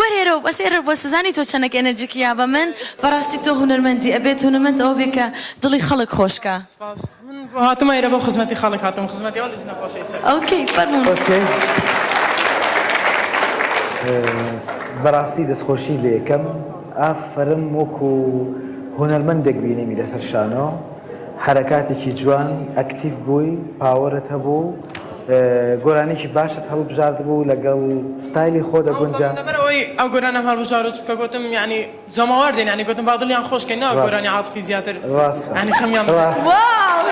وەرە ئێرە بەس ئێرە بۆ سزانی تۆ چەنەک energy ک یا بە من بەڕاستی تۆ هونەرمەندی ئەبێت هونەرمەند ئەوە بێ کە دڵی خەڵک خۆشکا. سپاس من بۆ هاتومە ئێرە بۆ خزمەتی خەڵک هاتوم خزمەتی ئەو لیژنە خۆشەویستە بکەم. Okay فەرموون. Okay بەڕاستی دەستخۆشی لێکەم ئافەرم وەکو هونەرمەندێک بینیمی لەسەر شانۆ حەرەکاتێکی جوان ئەکتیڤ بووی power ت هەبوو گۆرانیکی باشت هەڵبژاردبوو لەگەڵ ستایلی خۆ دەگونجا. لەبەر ئەوەی ئەو گۆرانەم هەڵبژارد چونکە گۆتم یانی جەماوەر دێن یانی گۆتم با دڵیان خۆش کەین ناوەک گۆرانی عاتفی زیاتر یانی خەمیان ڕاستە واو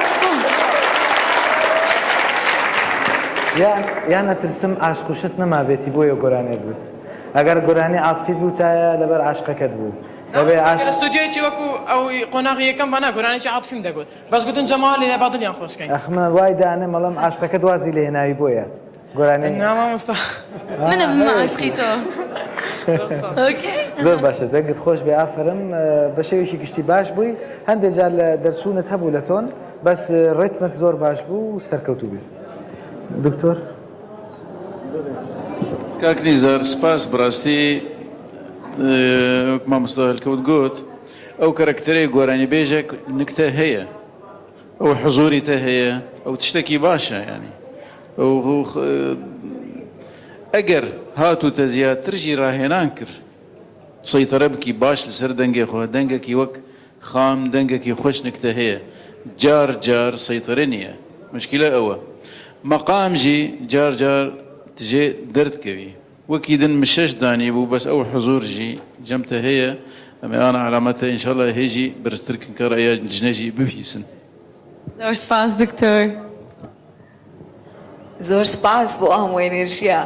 یان یان ئەترسم عاشق و شت نەمابێتی بۆیە گۆرانیت بوت ئەگەر گۆرانی عاتفیت بوتایە لەبەر عاشقەکەت بوو دەبێ عاشق لە ستۆدیۆیەکی وەکو ئەوی قۆناغی یەکەم با نا گۆرانیەکی عاتفیم دەگوت بەس گوتم جەماوەر لێرە با دڵیان خۆش کەین. ئەخ من وای دانێم ئەڵێم عاشقەکەت وازی لێ هێناوی بۆیە گۆرانی. نا مامۆستا. من ئەبمە عاشقی تۆ. Okay. زۆر باشە دەنگت خۆش بێ ئافەرم بە شێوەیەکی گشتی باش بووی هەندێک جار لە دەرچوونت هەبوو لە tone بەس ڕێتمت زۆر باش بوو و سەرکەوتوو بی دکتۆر. کاک نیزار سپاس بەڕاستی وەک مامۆستا هەلکەوت گوت ئەو کەرەکتەرەی گۆرانیبێژێک نکتە هەیە ئەو حزوری تە هەیە ئەو تشتێکی باشە ینی ئەو ئەگەر هاتوو تە زیاترژی ڕاهێنان کرد سەیتەرە بکی باش لەسەر دەنگێ خۆ دەنگێکی وەک خام دەنگێکی خۆش نکتە هەیە جار جار سەیتەرە نییە مشکلە ئەوە مەقامژی جار جار تژێ دەردکەوی وەکی دن مشەش دانی بوو بەس ئەو حزور ژی جەمتە هەیە ئەمە ئانا عەلامەتە ان شاء اللە هێژی بەرزتر کن کە ڕەیا جنەژی ببیسن. زۆر سپاس دکتۆر. زۆر سپاس بۆ ئەم ئێنێرژیە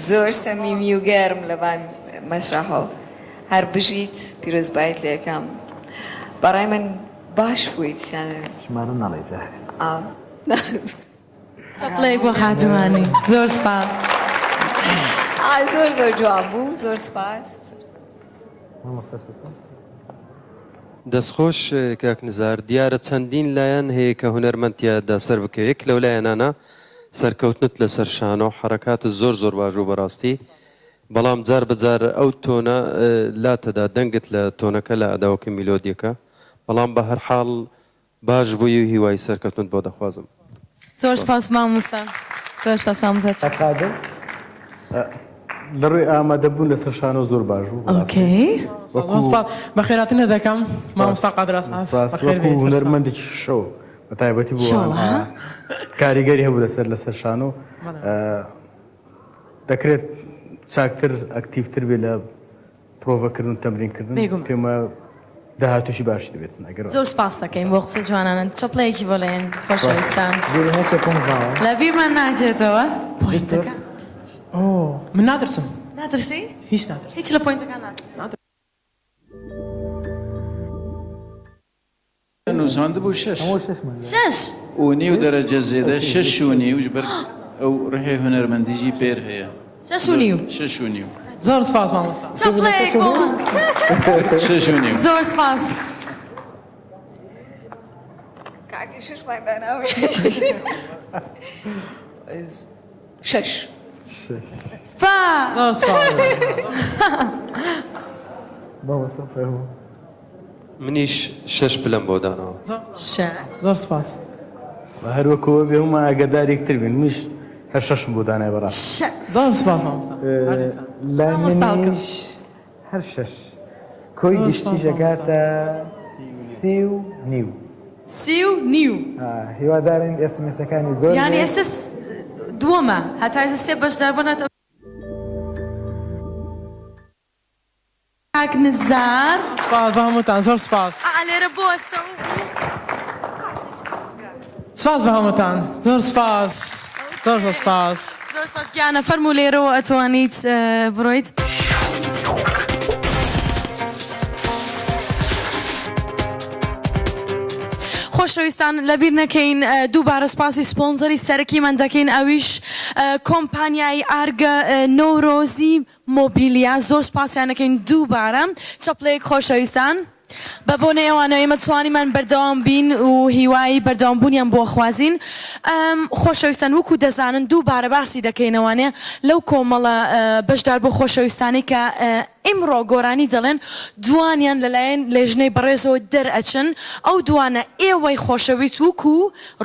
زۆر سەمیمی و گەرم لەبان مەسرەحەوە هەر بژیت پیرۆزبایت لێکەم بەڕای من باش بوویت یانە ژمارە ناڵێ جارێ. ئا. چەپڵەیەک بۆ خاتووانی زۆر سپاس. ئا زۆر زۆر جوان بوو زۆر سپاس. مامۆستا سوپاس. دەستخۆش کاک نزار، دیارە چەندین لایەن هەیە کە هونەرمەند تیایدا سەربکەوێ، یەک لەو لایەنانە سەرکەوتنت لەسەر شانۆ، حەرەکاتت زۆر زۆر باش بوو بەڕاستی، بەڵام جار بە جار ئەو tone ە لاتەدا، دەنگت لە tone ەکە لائەدا وەکو میلۆدیەکە، بەڵام بەهەرحاڵ باش بووی و هیوای سەرکەوتنت بۆ دەخوازم. زۆر سپاس مامۆستا زۆر سپاس مامۆستا کاک قادر. لە ڕووی ئامادەبوون لەسەر شانۆ زۆر باش بوو بەڕاستی. Okay. زۆر سپاس بەخێراتنت دەکەم مامۆستا قادر ئەسعەد سپاس بەخێر وەکو بێی سەرچاو. هونەرمەندێکی شۆ بە تایبەتی بۆ شۆ ها؟ کاریگەری هەبوو لەسەر لەسەر شانۆ بەڵێ مامۆستا. دەکرێت چاکتر ئەکتیڤتر بێ لە پرۆڤەکردن و تەمرینکردن بێگومان. پێم وایە داهاتووشی باشی دەبێتن ئەگەر زۆر سپاس دەکەین بۆ قسە جوانانت چەپڵەیەکی بۆ لێن خۆشەویستان بیرم نەچێ point ماوە. لە بیرمان ناچێتەوە point ەکە. ئۆ من ناترسم. ناترسی؟ هیچ ناترسم. هیچ لە point ەکان ناترسی؟ نووساندبوو شەش. شەش. و نیو دەرەجە زێدە شەش و نیو ژ بەر ئەو ڕحی هونەرمەندیژی پێر هەیە. شەش و نیو. شەش و نیو. زۆر سپاس مامۆستا. چەپڵەیەک بۆ مامۆستا. شەش و نیو. زۆر سپاس. کاکە شەشمان داناوە. شەش. سپاس. زۆر سپاس. مامۆستا فەرموو. منیش شەش پلەم بۆ داناوە. شەش. زۆر سپاس. هەر وەکو ئەوە بێ هەموومان ئاگادار یەکتر بین منیش هەر شەشم بۆ دانای بەڕاستی. شەش. زۆر سوپاس مامۆستا. لای مامۆستا هەڵکەوت. منیش هەر شەش. کۆی زۆر گشتیش سوپاس مامۆستا. ئەکاتە 30. 30. هیوادارین ئێسمێسەکانی زۆر یانی بێت. ئێستا دووەمە هەتا ئێستا سێ بەشدار بوون هەتا کاک نزار. سپاس بە هەمووتان زۆر سپاس. ئا لێرە بوەستە و سپاس بە هەمووتان زۆر سپاس زۆر زۆر سپاس. زۆر سپاس گیانە فەرموو لێرەوە ئەتوانیت بڕۆیت. خۆشەویستان لەبیر نەکەین دووبارە سپاسی سپۆنسەری سەرەکیمان دەکەین ئەویش کۆمپانیای ئارگە نەورۆزی مۆبیلیا زۆر سپاسیان دەکەین دووبارە چەپڵەیەک خۆشەویستان بە بۆنەی ئەوانەوە ئێمە توانیمان بەردەوام بین و هیوای بەردەوام بوونیان بۆ خوازین خۆشەویستان وەکو دەزانن دووبارە باسی دەکەینەوانێ لەو کۆمەڵە بەشداربوو خۆشەویستانەی کە ئیمڕۆ گۆرانی دەڵێن دوانیان لەلایەن لێژنەی بەڕێزەوە دەرئەچن ئەو دوانە ئێوەی خۆشەویست وەکو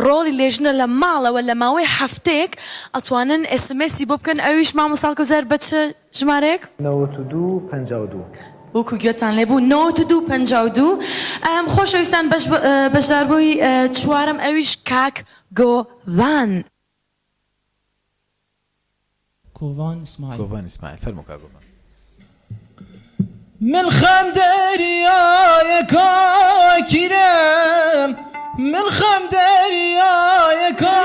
ڕۆڵی لێژنە لە ماڵەوە لە ماوەی هەفتەیەک ئەتوانن SMS ی بۆ بکەن ئەویش مامۆستا کەوزەر بە چ ژمارەیەک؟ 92 52. وەکو گوێتان لێ بوو 92 52 خۆشەویستان بەشداربووی چوارەم ئەویش کاک گۆڤان. گۆڤان ئیسماعیل. گۆڤان ئیسماعیل فەرموو کاک گۆڤان. من خەم دەریایەکا کیرم من خەم دەریایەکا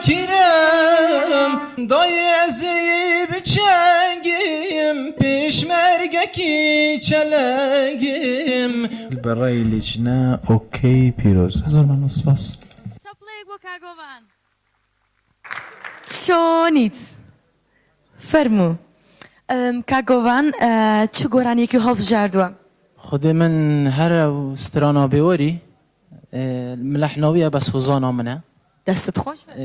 کیرم دایێ ئەزی بچەنگیم پێشمەرگەکی چەلەنگیم. بە ڕای لیجنە ئۆکەی پیرۆزە. زۆر مەمنون سپاس. چەپڵەیەک بۆ کاک گۆڤان. چۆنیت فەرموو کاک گۆڤان چ گۆرانیەکی هەڵبژاردووە؟ خودێ من هەر ئەو سترانا بێوەری ملەحناویە بەس هۆزانا منە. دەستت خۆش بێت.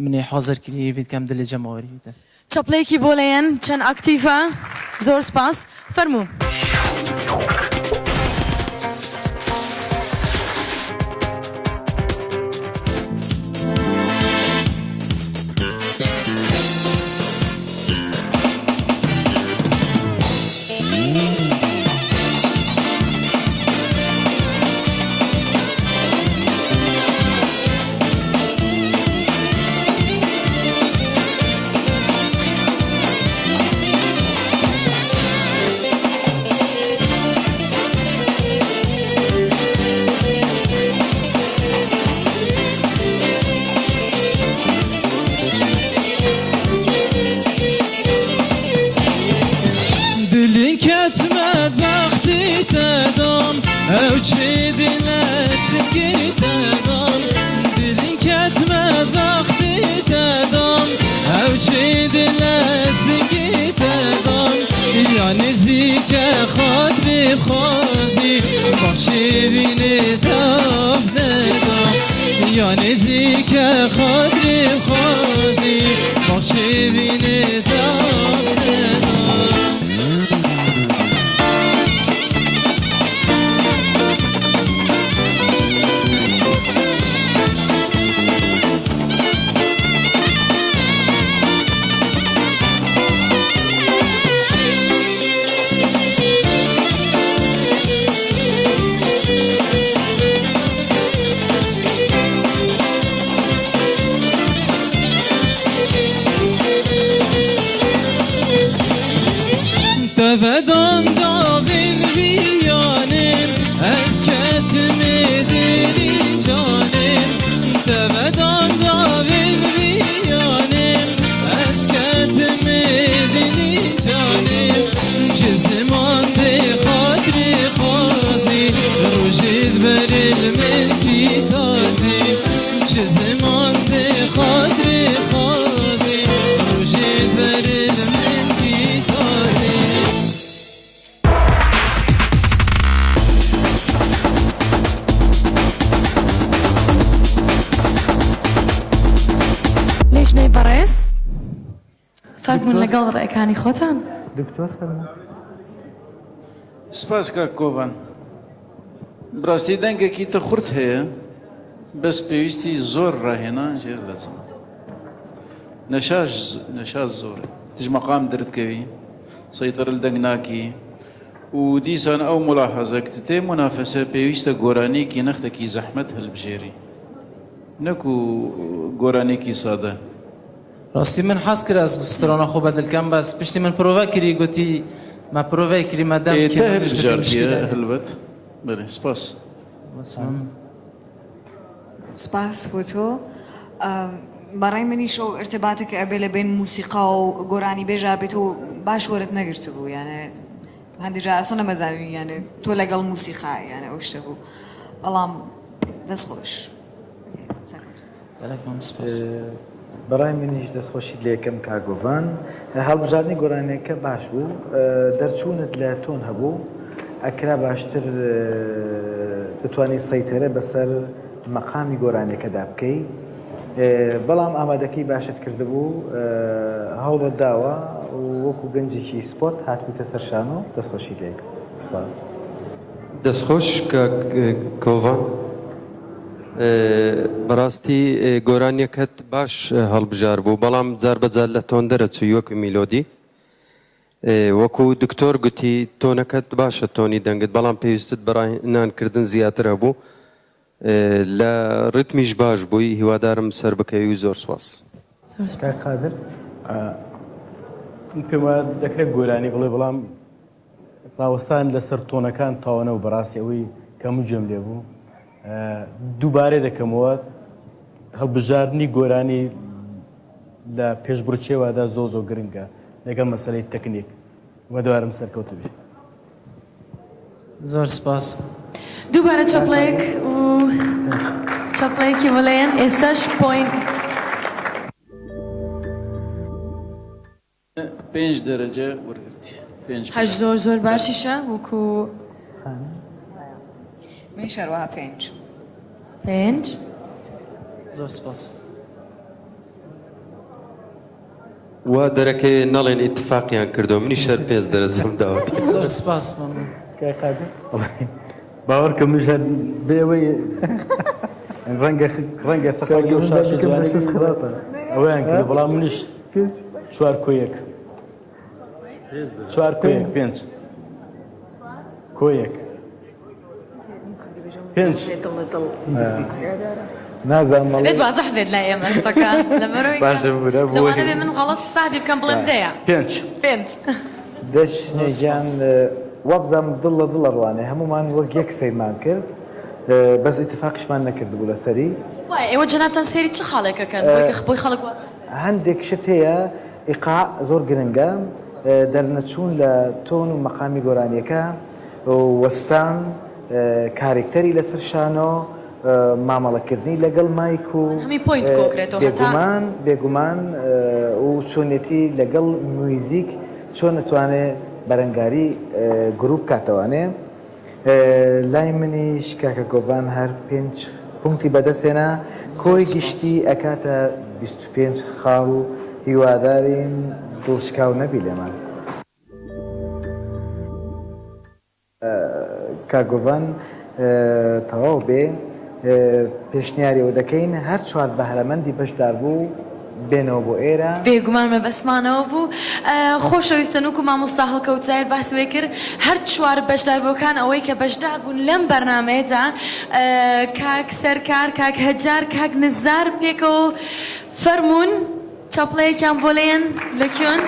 منێ حازر کری هێڤی دکەم دلێ جەماوەری بیتن. چەپڵەیەکی بۆ لێن چەند ئاکتیڤە زۆر سپاس فەرموو. دلی کەتمە بەختی تەدام ئەو چی دلە سکی تەدام دلی کەتمە بەختی تەدام ئەو چی دلە سکی تەدام یا نزیکە خاتری خوازی باشی بینێ تاف نەدام یا نزیکە خاتری خوازی باشی بینێ تاف نەدام. تەڤدان داڤین ڤیانێم ئەز کەتمێ دلی جانێم تەڤدان داڤین ڤیانێم ئەز کەتمێ دلی جانێم چ زمان دێ خاتری خوازی ڕۆژێت بەرل ملکی تازی چ زمان دێ خاتری خوازی ڕۆژێت بەرل ملکی تازی. لیژنەی بەڕێز فەرموون لەگەڵ ڕێکانی خۆتان. دکتۆر فەرموو. سپاس کاک کۆڤان. بڕاستی دەنگێکی تە خورت هەیە. بەس پێویستی زۆر ڕاهێنان ژێر لازمە نەشاز نەشاز زۆرە تژ مەقام دردکەوی سەیتەرە دەنگ ناکی و دیسان ئەو ملاحەزە کتتێ منافەسە پێویستە گۆرانیکی نەختێکی زەحمەت هەلبژێری نەکو گۆرانیکی سادە. ڕاستی من حەز کرد ئەز سترانە خۆ بەدل کەم بەس پشتی من پرۆڤە کری گوتی مە پرۆڤەی کری مە دەم ئێ کێ تە منیش گوتی هەلبژاردیە مشکلە هەلبەت بەلێ سپاس. ممنون. سپاس بۆ تۆ. بەڕای منیش ئەو ئرتباتە کە ئەبێ لە بەین موسیقا و گۆرانیبێژا بێ تۆ باش وەرت نەگرتبوو یانێ هەندێ جار ئەسڵەن نەمەزانی یانێ تۆ لەگەڵ موسیقا یانێ ئەو شتە بوو بەڵام دەست خۆش. بەڕای منیش دەستخۆشیت لێکەم کاک گۆڤان هەڵبژاردنی گۆرانیەکە باش بوو دەرچوونت لە تۆن هەبوو ئەکرا باشتر بتوانی سەیتەرە بەسەر مەقامی گۆرانیەکەدا بکەی بەڵام ئامادەکەی باشت کردبوو هەوڵت داوە وەکو گەنجێکی سپۆرت هاتبوویتە سەر شانۆ دەستخۆشی لێکەم سپاس. دەستخۆش کاک کۆڤان. بەڕاستی گۆرانیەکەت باش هەڵبژار بوو بەڵام جار بە جار لە تۆن دەرەچووی وەکو میلۆدی وەکو دکتۆر گوتی تۆنەکەت باشە تۆنی دەنگت بەڵام پێویستت بە ڕاهێنان کردن زیاتر هەبوو لە ڕیتمیش باش بووی هیوادارم سەر بکەوی و زۆر سوپاس. کاک قادر. من پێم وایە دەکرێت گۆرانی بڵێ بەڵام ڕاوەستان لەسەر تۆنەکان تاوانە و بەڕاستی ئەوەی کە من گوێم لێ بوو دووبارەی دەکەمەوە هەڵبژاردنی گۆرانی لە پێشبڕکێوادا زۆ زۆ گرنگە لەگەڵ مەسەلەی تەکنیک ئومێدەوارم سەرکەوتوو بی. زۆر سپاس. دووبارە چەپڵەیەک و چەپڵەیەکی بڵێن ئێستاش پۆینت. پێنج دەرەجە وەرگرتی پێنج هەر زۆر زۆر باشیشە وەکو منیش هەروەها پێنج. پێنج. زۆر سپاس. وا دەرەکەوێ نەڵێن ئیتفاقیان کردوە منیش هەر پێنج دەرەجەم داوەتێ. زۆر سپاس مەمنون. کاک قادر. باوەڕ کە منیش هەر بێ ئەوەی ڕەنگە ڕەنگە ئێستا خەڵک لەو شاشە جوانە ئەوەیان کرد بەڵام منیش چوار کۆ یەک چوار کۆ یەک پێنج کۆ یەک پێنج نازانم ئەبێت وازح بێت لای ئێمە شتەکە لەبەرەوەی کە باشە بورە بۆ لەوانەبێ من غەڵەت حسابی بکەم بڵێم دەیە پێنج پێنج دەشنێ گیان وابزانم دڵ لە دڵ ئەڕوانێ هەموومان وەک یەک سەیرمان کرد بەس ئیتفاقیشمان نەکردبوو لەسەری. وایە ئێوە جەنابتان سەیری چ خاڵێک ئەکەن بۆی کە بۆی خەڵک وازح بێت؟ هەندێک شت هەیە ئیقاع زۆر گرنگە دەرنەچوون لە تۆن و مەقامی گۆرانیەکە وەستان کارێکتەری لەسەر شانۆ مامەڵەکردنی لەگەڵ مایک و هەمی point کۆکرێتەوە هەتا بێگومان بێگومان و چۆنیەتی لەگەڵ میوزیک چۆن ئەتوانێ بەرەنگاری گروپ کاتەوانێ لای منیش کاکە گۆڤان هەر پێنج پونکتی بەدەست هێنا زۆر کۆی سوپاس. گشتی ئەکاتە 25 خاڵ هیوادارین دڵشکاو نەبی لێمان. کاک گۆڤان تەواو بێ پێشنیاری ئەوە دەکەین هەر چوار بەهرەمەندی بەشداربوو بێنەوە بۆ ئێرە. بێگومان مەبەستمان ئەوە بوو. خۆشەویستن وەکو مامۆستا هەڵکەوت زاهیر باسی وەی کرد هەر چوار بەشداربووەکان ئەوەی کە بەشدار بوون لەم بەرنامەیەدا کاک سەرکار کاک هەجار کاک نزار پێکەوە فەرموون چەپڵەیەکیان بۆ لێن لە کوێن؟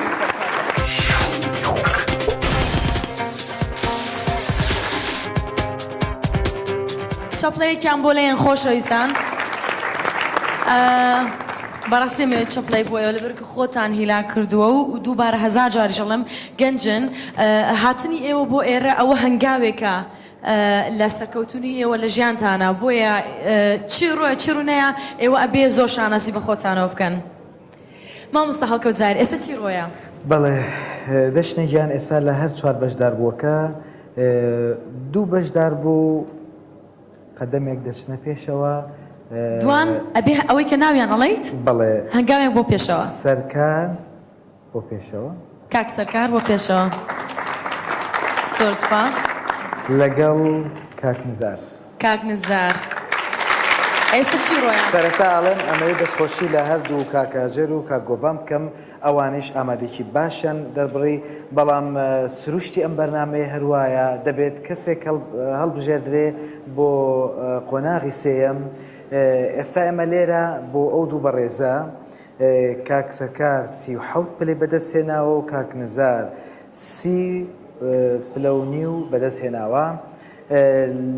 چەپڵەیەکیان بۆ لێن خۆشەویستان. بەڕاستی ئەمەوێت چەپڵەیەک بۆ ئێوە لەبەر کە خۆتان هیلاک کردووە و دووبارە هەزار جاریش ئەڵێم گەنجن هاتنی ئێوە بۆ ئێرە ئەوە هەنگاوێکە لە سەرکەوتونی ئێوە لە ژیانتانا بۆیە چی ڕۆیە چی ڕونەیە ئێوە ئەبێ زۆر شانازی بە خۆتانەوە بکەن مامۆستا هەڵکەوت زاهیر ئێستا چی ڕۆیە؟ بەڵێ دەشنێ گیان ئێستا لە هەر چوار بەشداربووەکە دوو بەشداربوو قەدەمێک دەچنە پێشەوە. دوان ئەبێ ئەوەی کە ناویان ئەڵێیت بەڵێ هەنگاوێک بۆ پێشەوە. سەرکار بۆ پێشەوە. کاک سەرکار بۆ پێشەوە زۆر سوپاس. لەگەڵ کاک نزار. کاک نزار. ئێستا چی ڕۆیان؟ سەرەتا ئەڵێم ئەمەوێ دەستخۆشی لە هەردوو کاک هاجەر و کاک گۆڤان بکەم ئەوانیش ئامادەیەکی باشیان دەربڕی بەڵام سروشتی ئەم بەرنامەیە هەروایە دەبێت کەسێک هەڵبژێردرێ بۆ قۆناغی سێیەم ئێستا ئێمە لێرە بۆ ئەو دوو بەڕێزە کاک سەرکار 37 پلەی بەدەست هێناوە و کاک نزار 30 پلە و نیو بەدەست هێناوە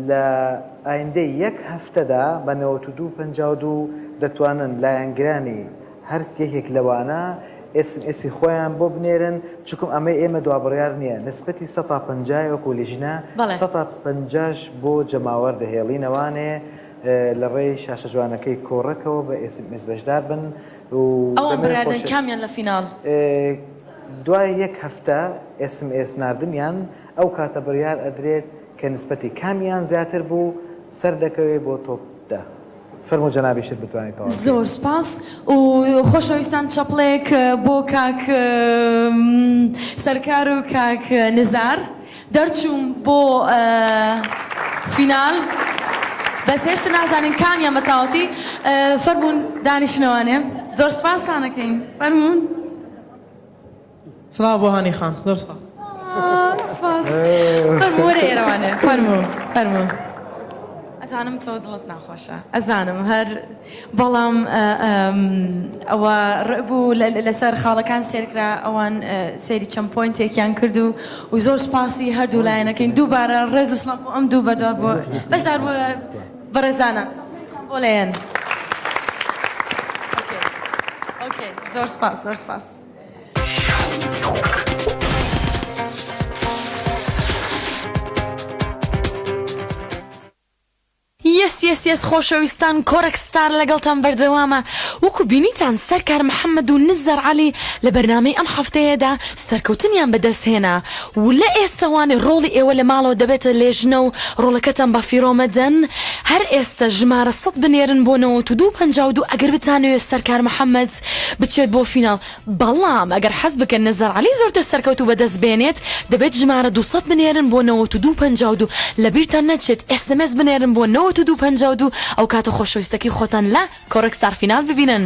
لە ئایندەی یەک هەفتەدا بە 92 52 دەتوانن لایەنگرانی هەر یەکێک لەوانە ئێس ئێم ئێسی خۆیان بۆ بنێرن چکم ئەمەی ئێمە دوابڕیار نییە نسبەتی سەتا پەنجایە وەکو لیژنە سەتا پەنجاش بۆ جەماوەر دەهێڵینەوانێ لە ڕێی شاشە جوانەکەی کۆڕەکەوە بە ئێس ئێم ئێس بەشدار بن و ئەوان بڕیاردەن کامیان لە فیناڵ. دوای یەک هەفتە ئێس ئێم ئێس ناردنیان ئەو کاتە بڕیار ئەدرێت کە نسبەتی کامیان زیاتر بوو سەردەکەوێ بۆ تۆپ دە. فەرموو جەنابیشت بتوانی تەواو کەی. زۆر سوپاس و خۆشەویستان چەپڵێک بۆ کاک سەرکار و کاک نزار دەرچووم بۆ فینال بەس هێشتا نازانین کامیان بە تەواوەتی فەرموون دانیشنەوانێ زۆر سوپاستانەکەین فەرموون. سڵاو بۆ هانی خان زۆر سپاس. سپاس فەرموو وەرە ئێرەوانێ فەرموو فەرموو ئەزانم تۆ دڵت ناخۆشە ئەزانم هەر بەڵام ئەوە ڕبوو لەسەر خاڵەکان سێرکرا ئەوان سەیری چەند point ێکیان کرد و و زۆر سپاسی هەردوو لایەنەکەین دووبارە ڕێز و سڵاو بۆ ئەم دوو بەدوا بۆ بەشدار بۆ بەڕێزانە بۆ لایەن okay زۆر سپاس زۆر سپاس. yes yes yes خۆشەویستان کۆڕەک ستار لەگەڵتان بەردەوامە وەکو بینیتان سەرکار محەمەد و نزار عەلی لە بەرنامەی ئەم هەفتەیەدا سەرکەوتنیان بەدەست هێنا و لە ئێستەوانێ ڕۆڵی ئێوە لە ماڵەوە دەبێتە لێژنە و ڕۆڵەکەتان بە فیڕۆ مەدەن هەر ئێستە ژمارە سەت بنێرن بۆ 92 52 ئەگەر بتانەوێ سەرکار محەمەد بچێت بۆ فیناڵ بەڵام ئەگەر حەز بکەن نزار عەلی زۆرتر سەرکەوتوو بەدەست بێنێت دەبێت ژمارە 200 بنێرن بۆ 92 52 لەبیرتان نەچێت SMS بنێرن بۆ 92 52 ئەوکاتە خۆشەویستەکەی خۆتان لە کۆڕەک ستار فیناڵ ببینن.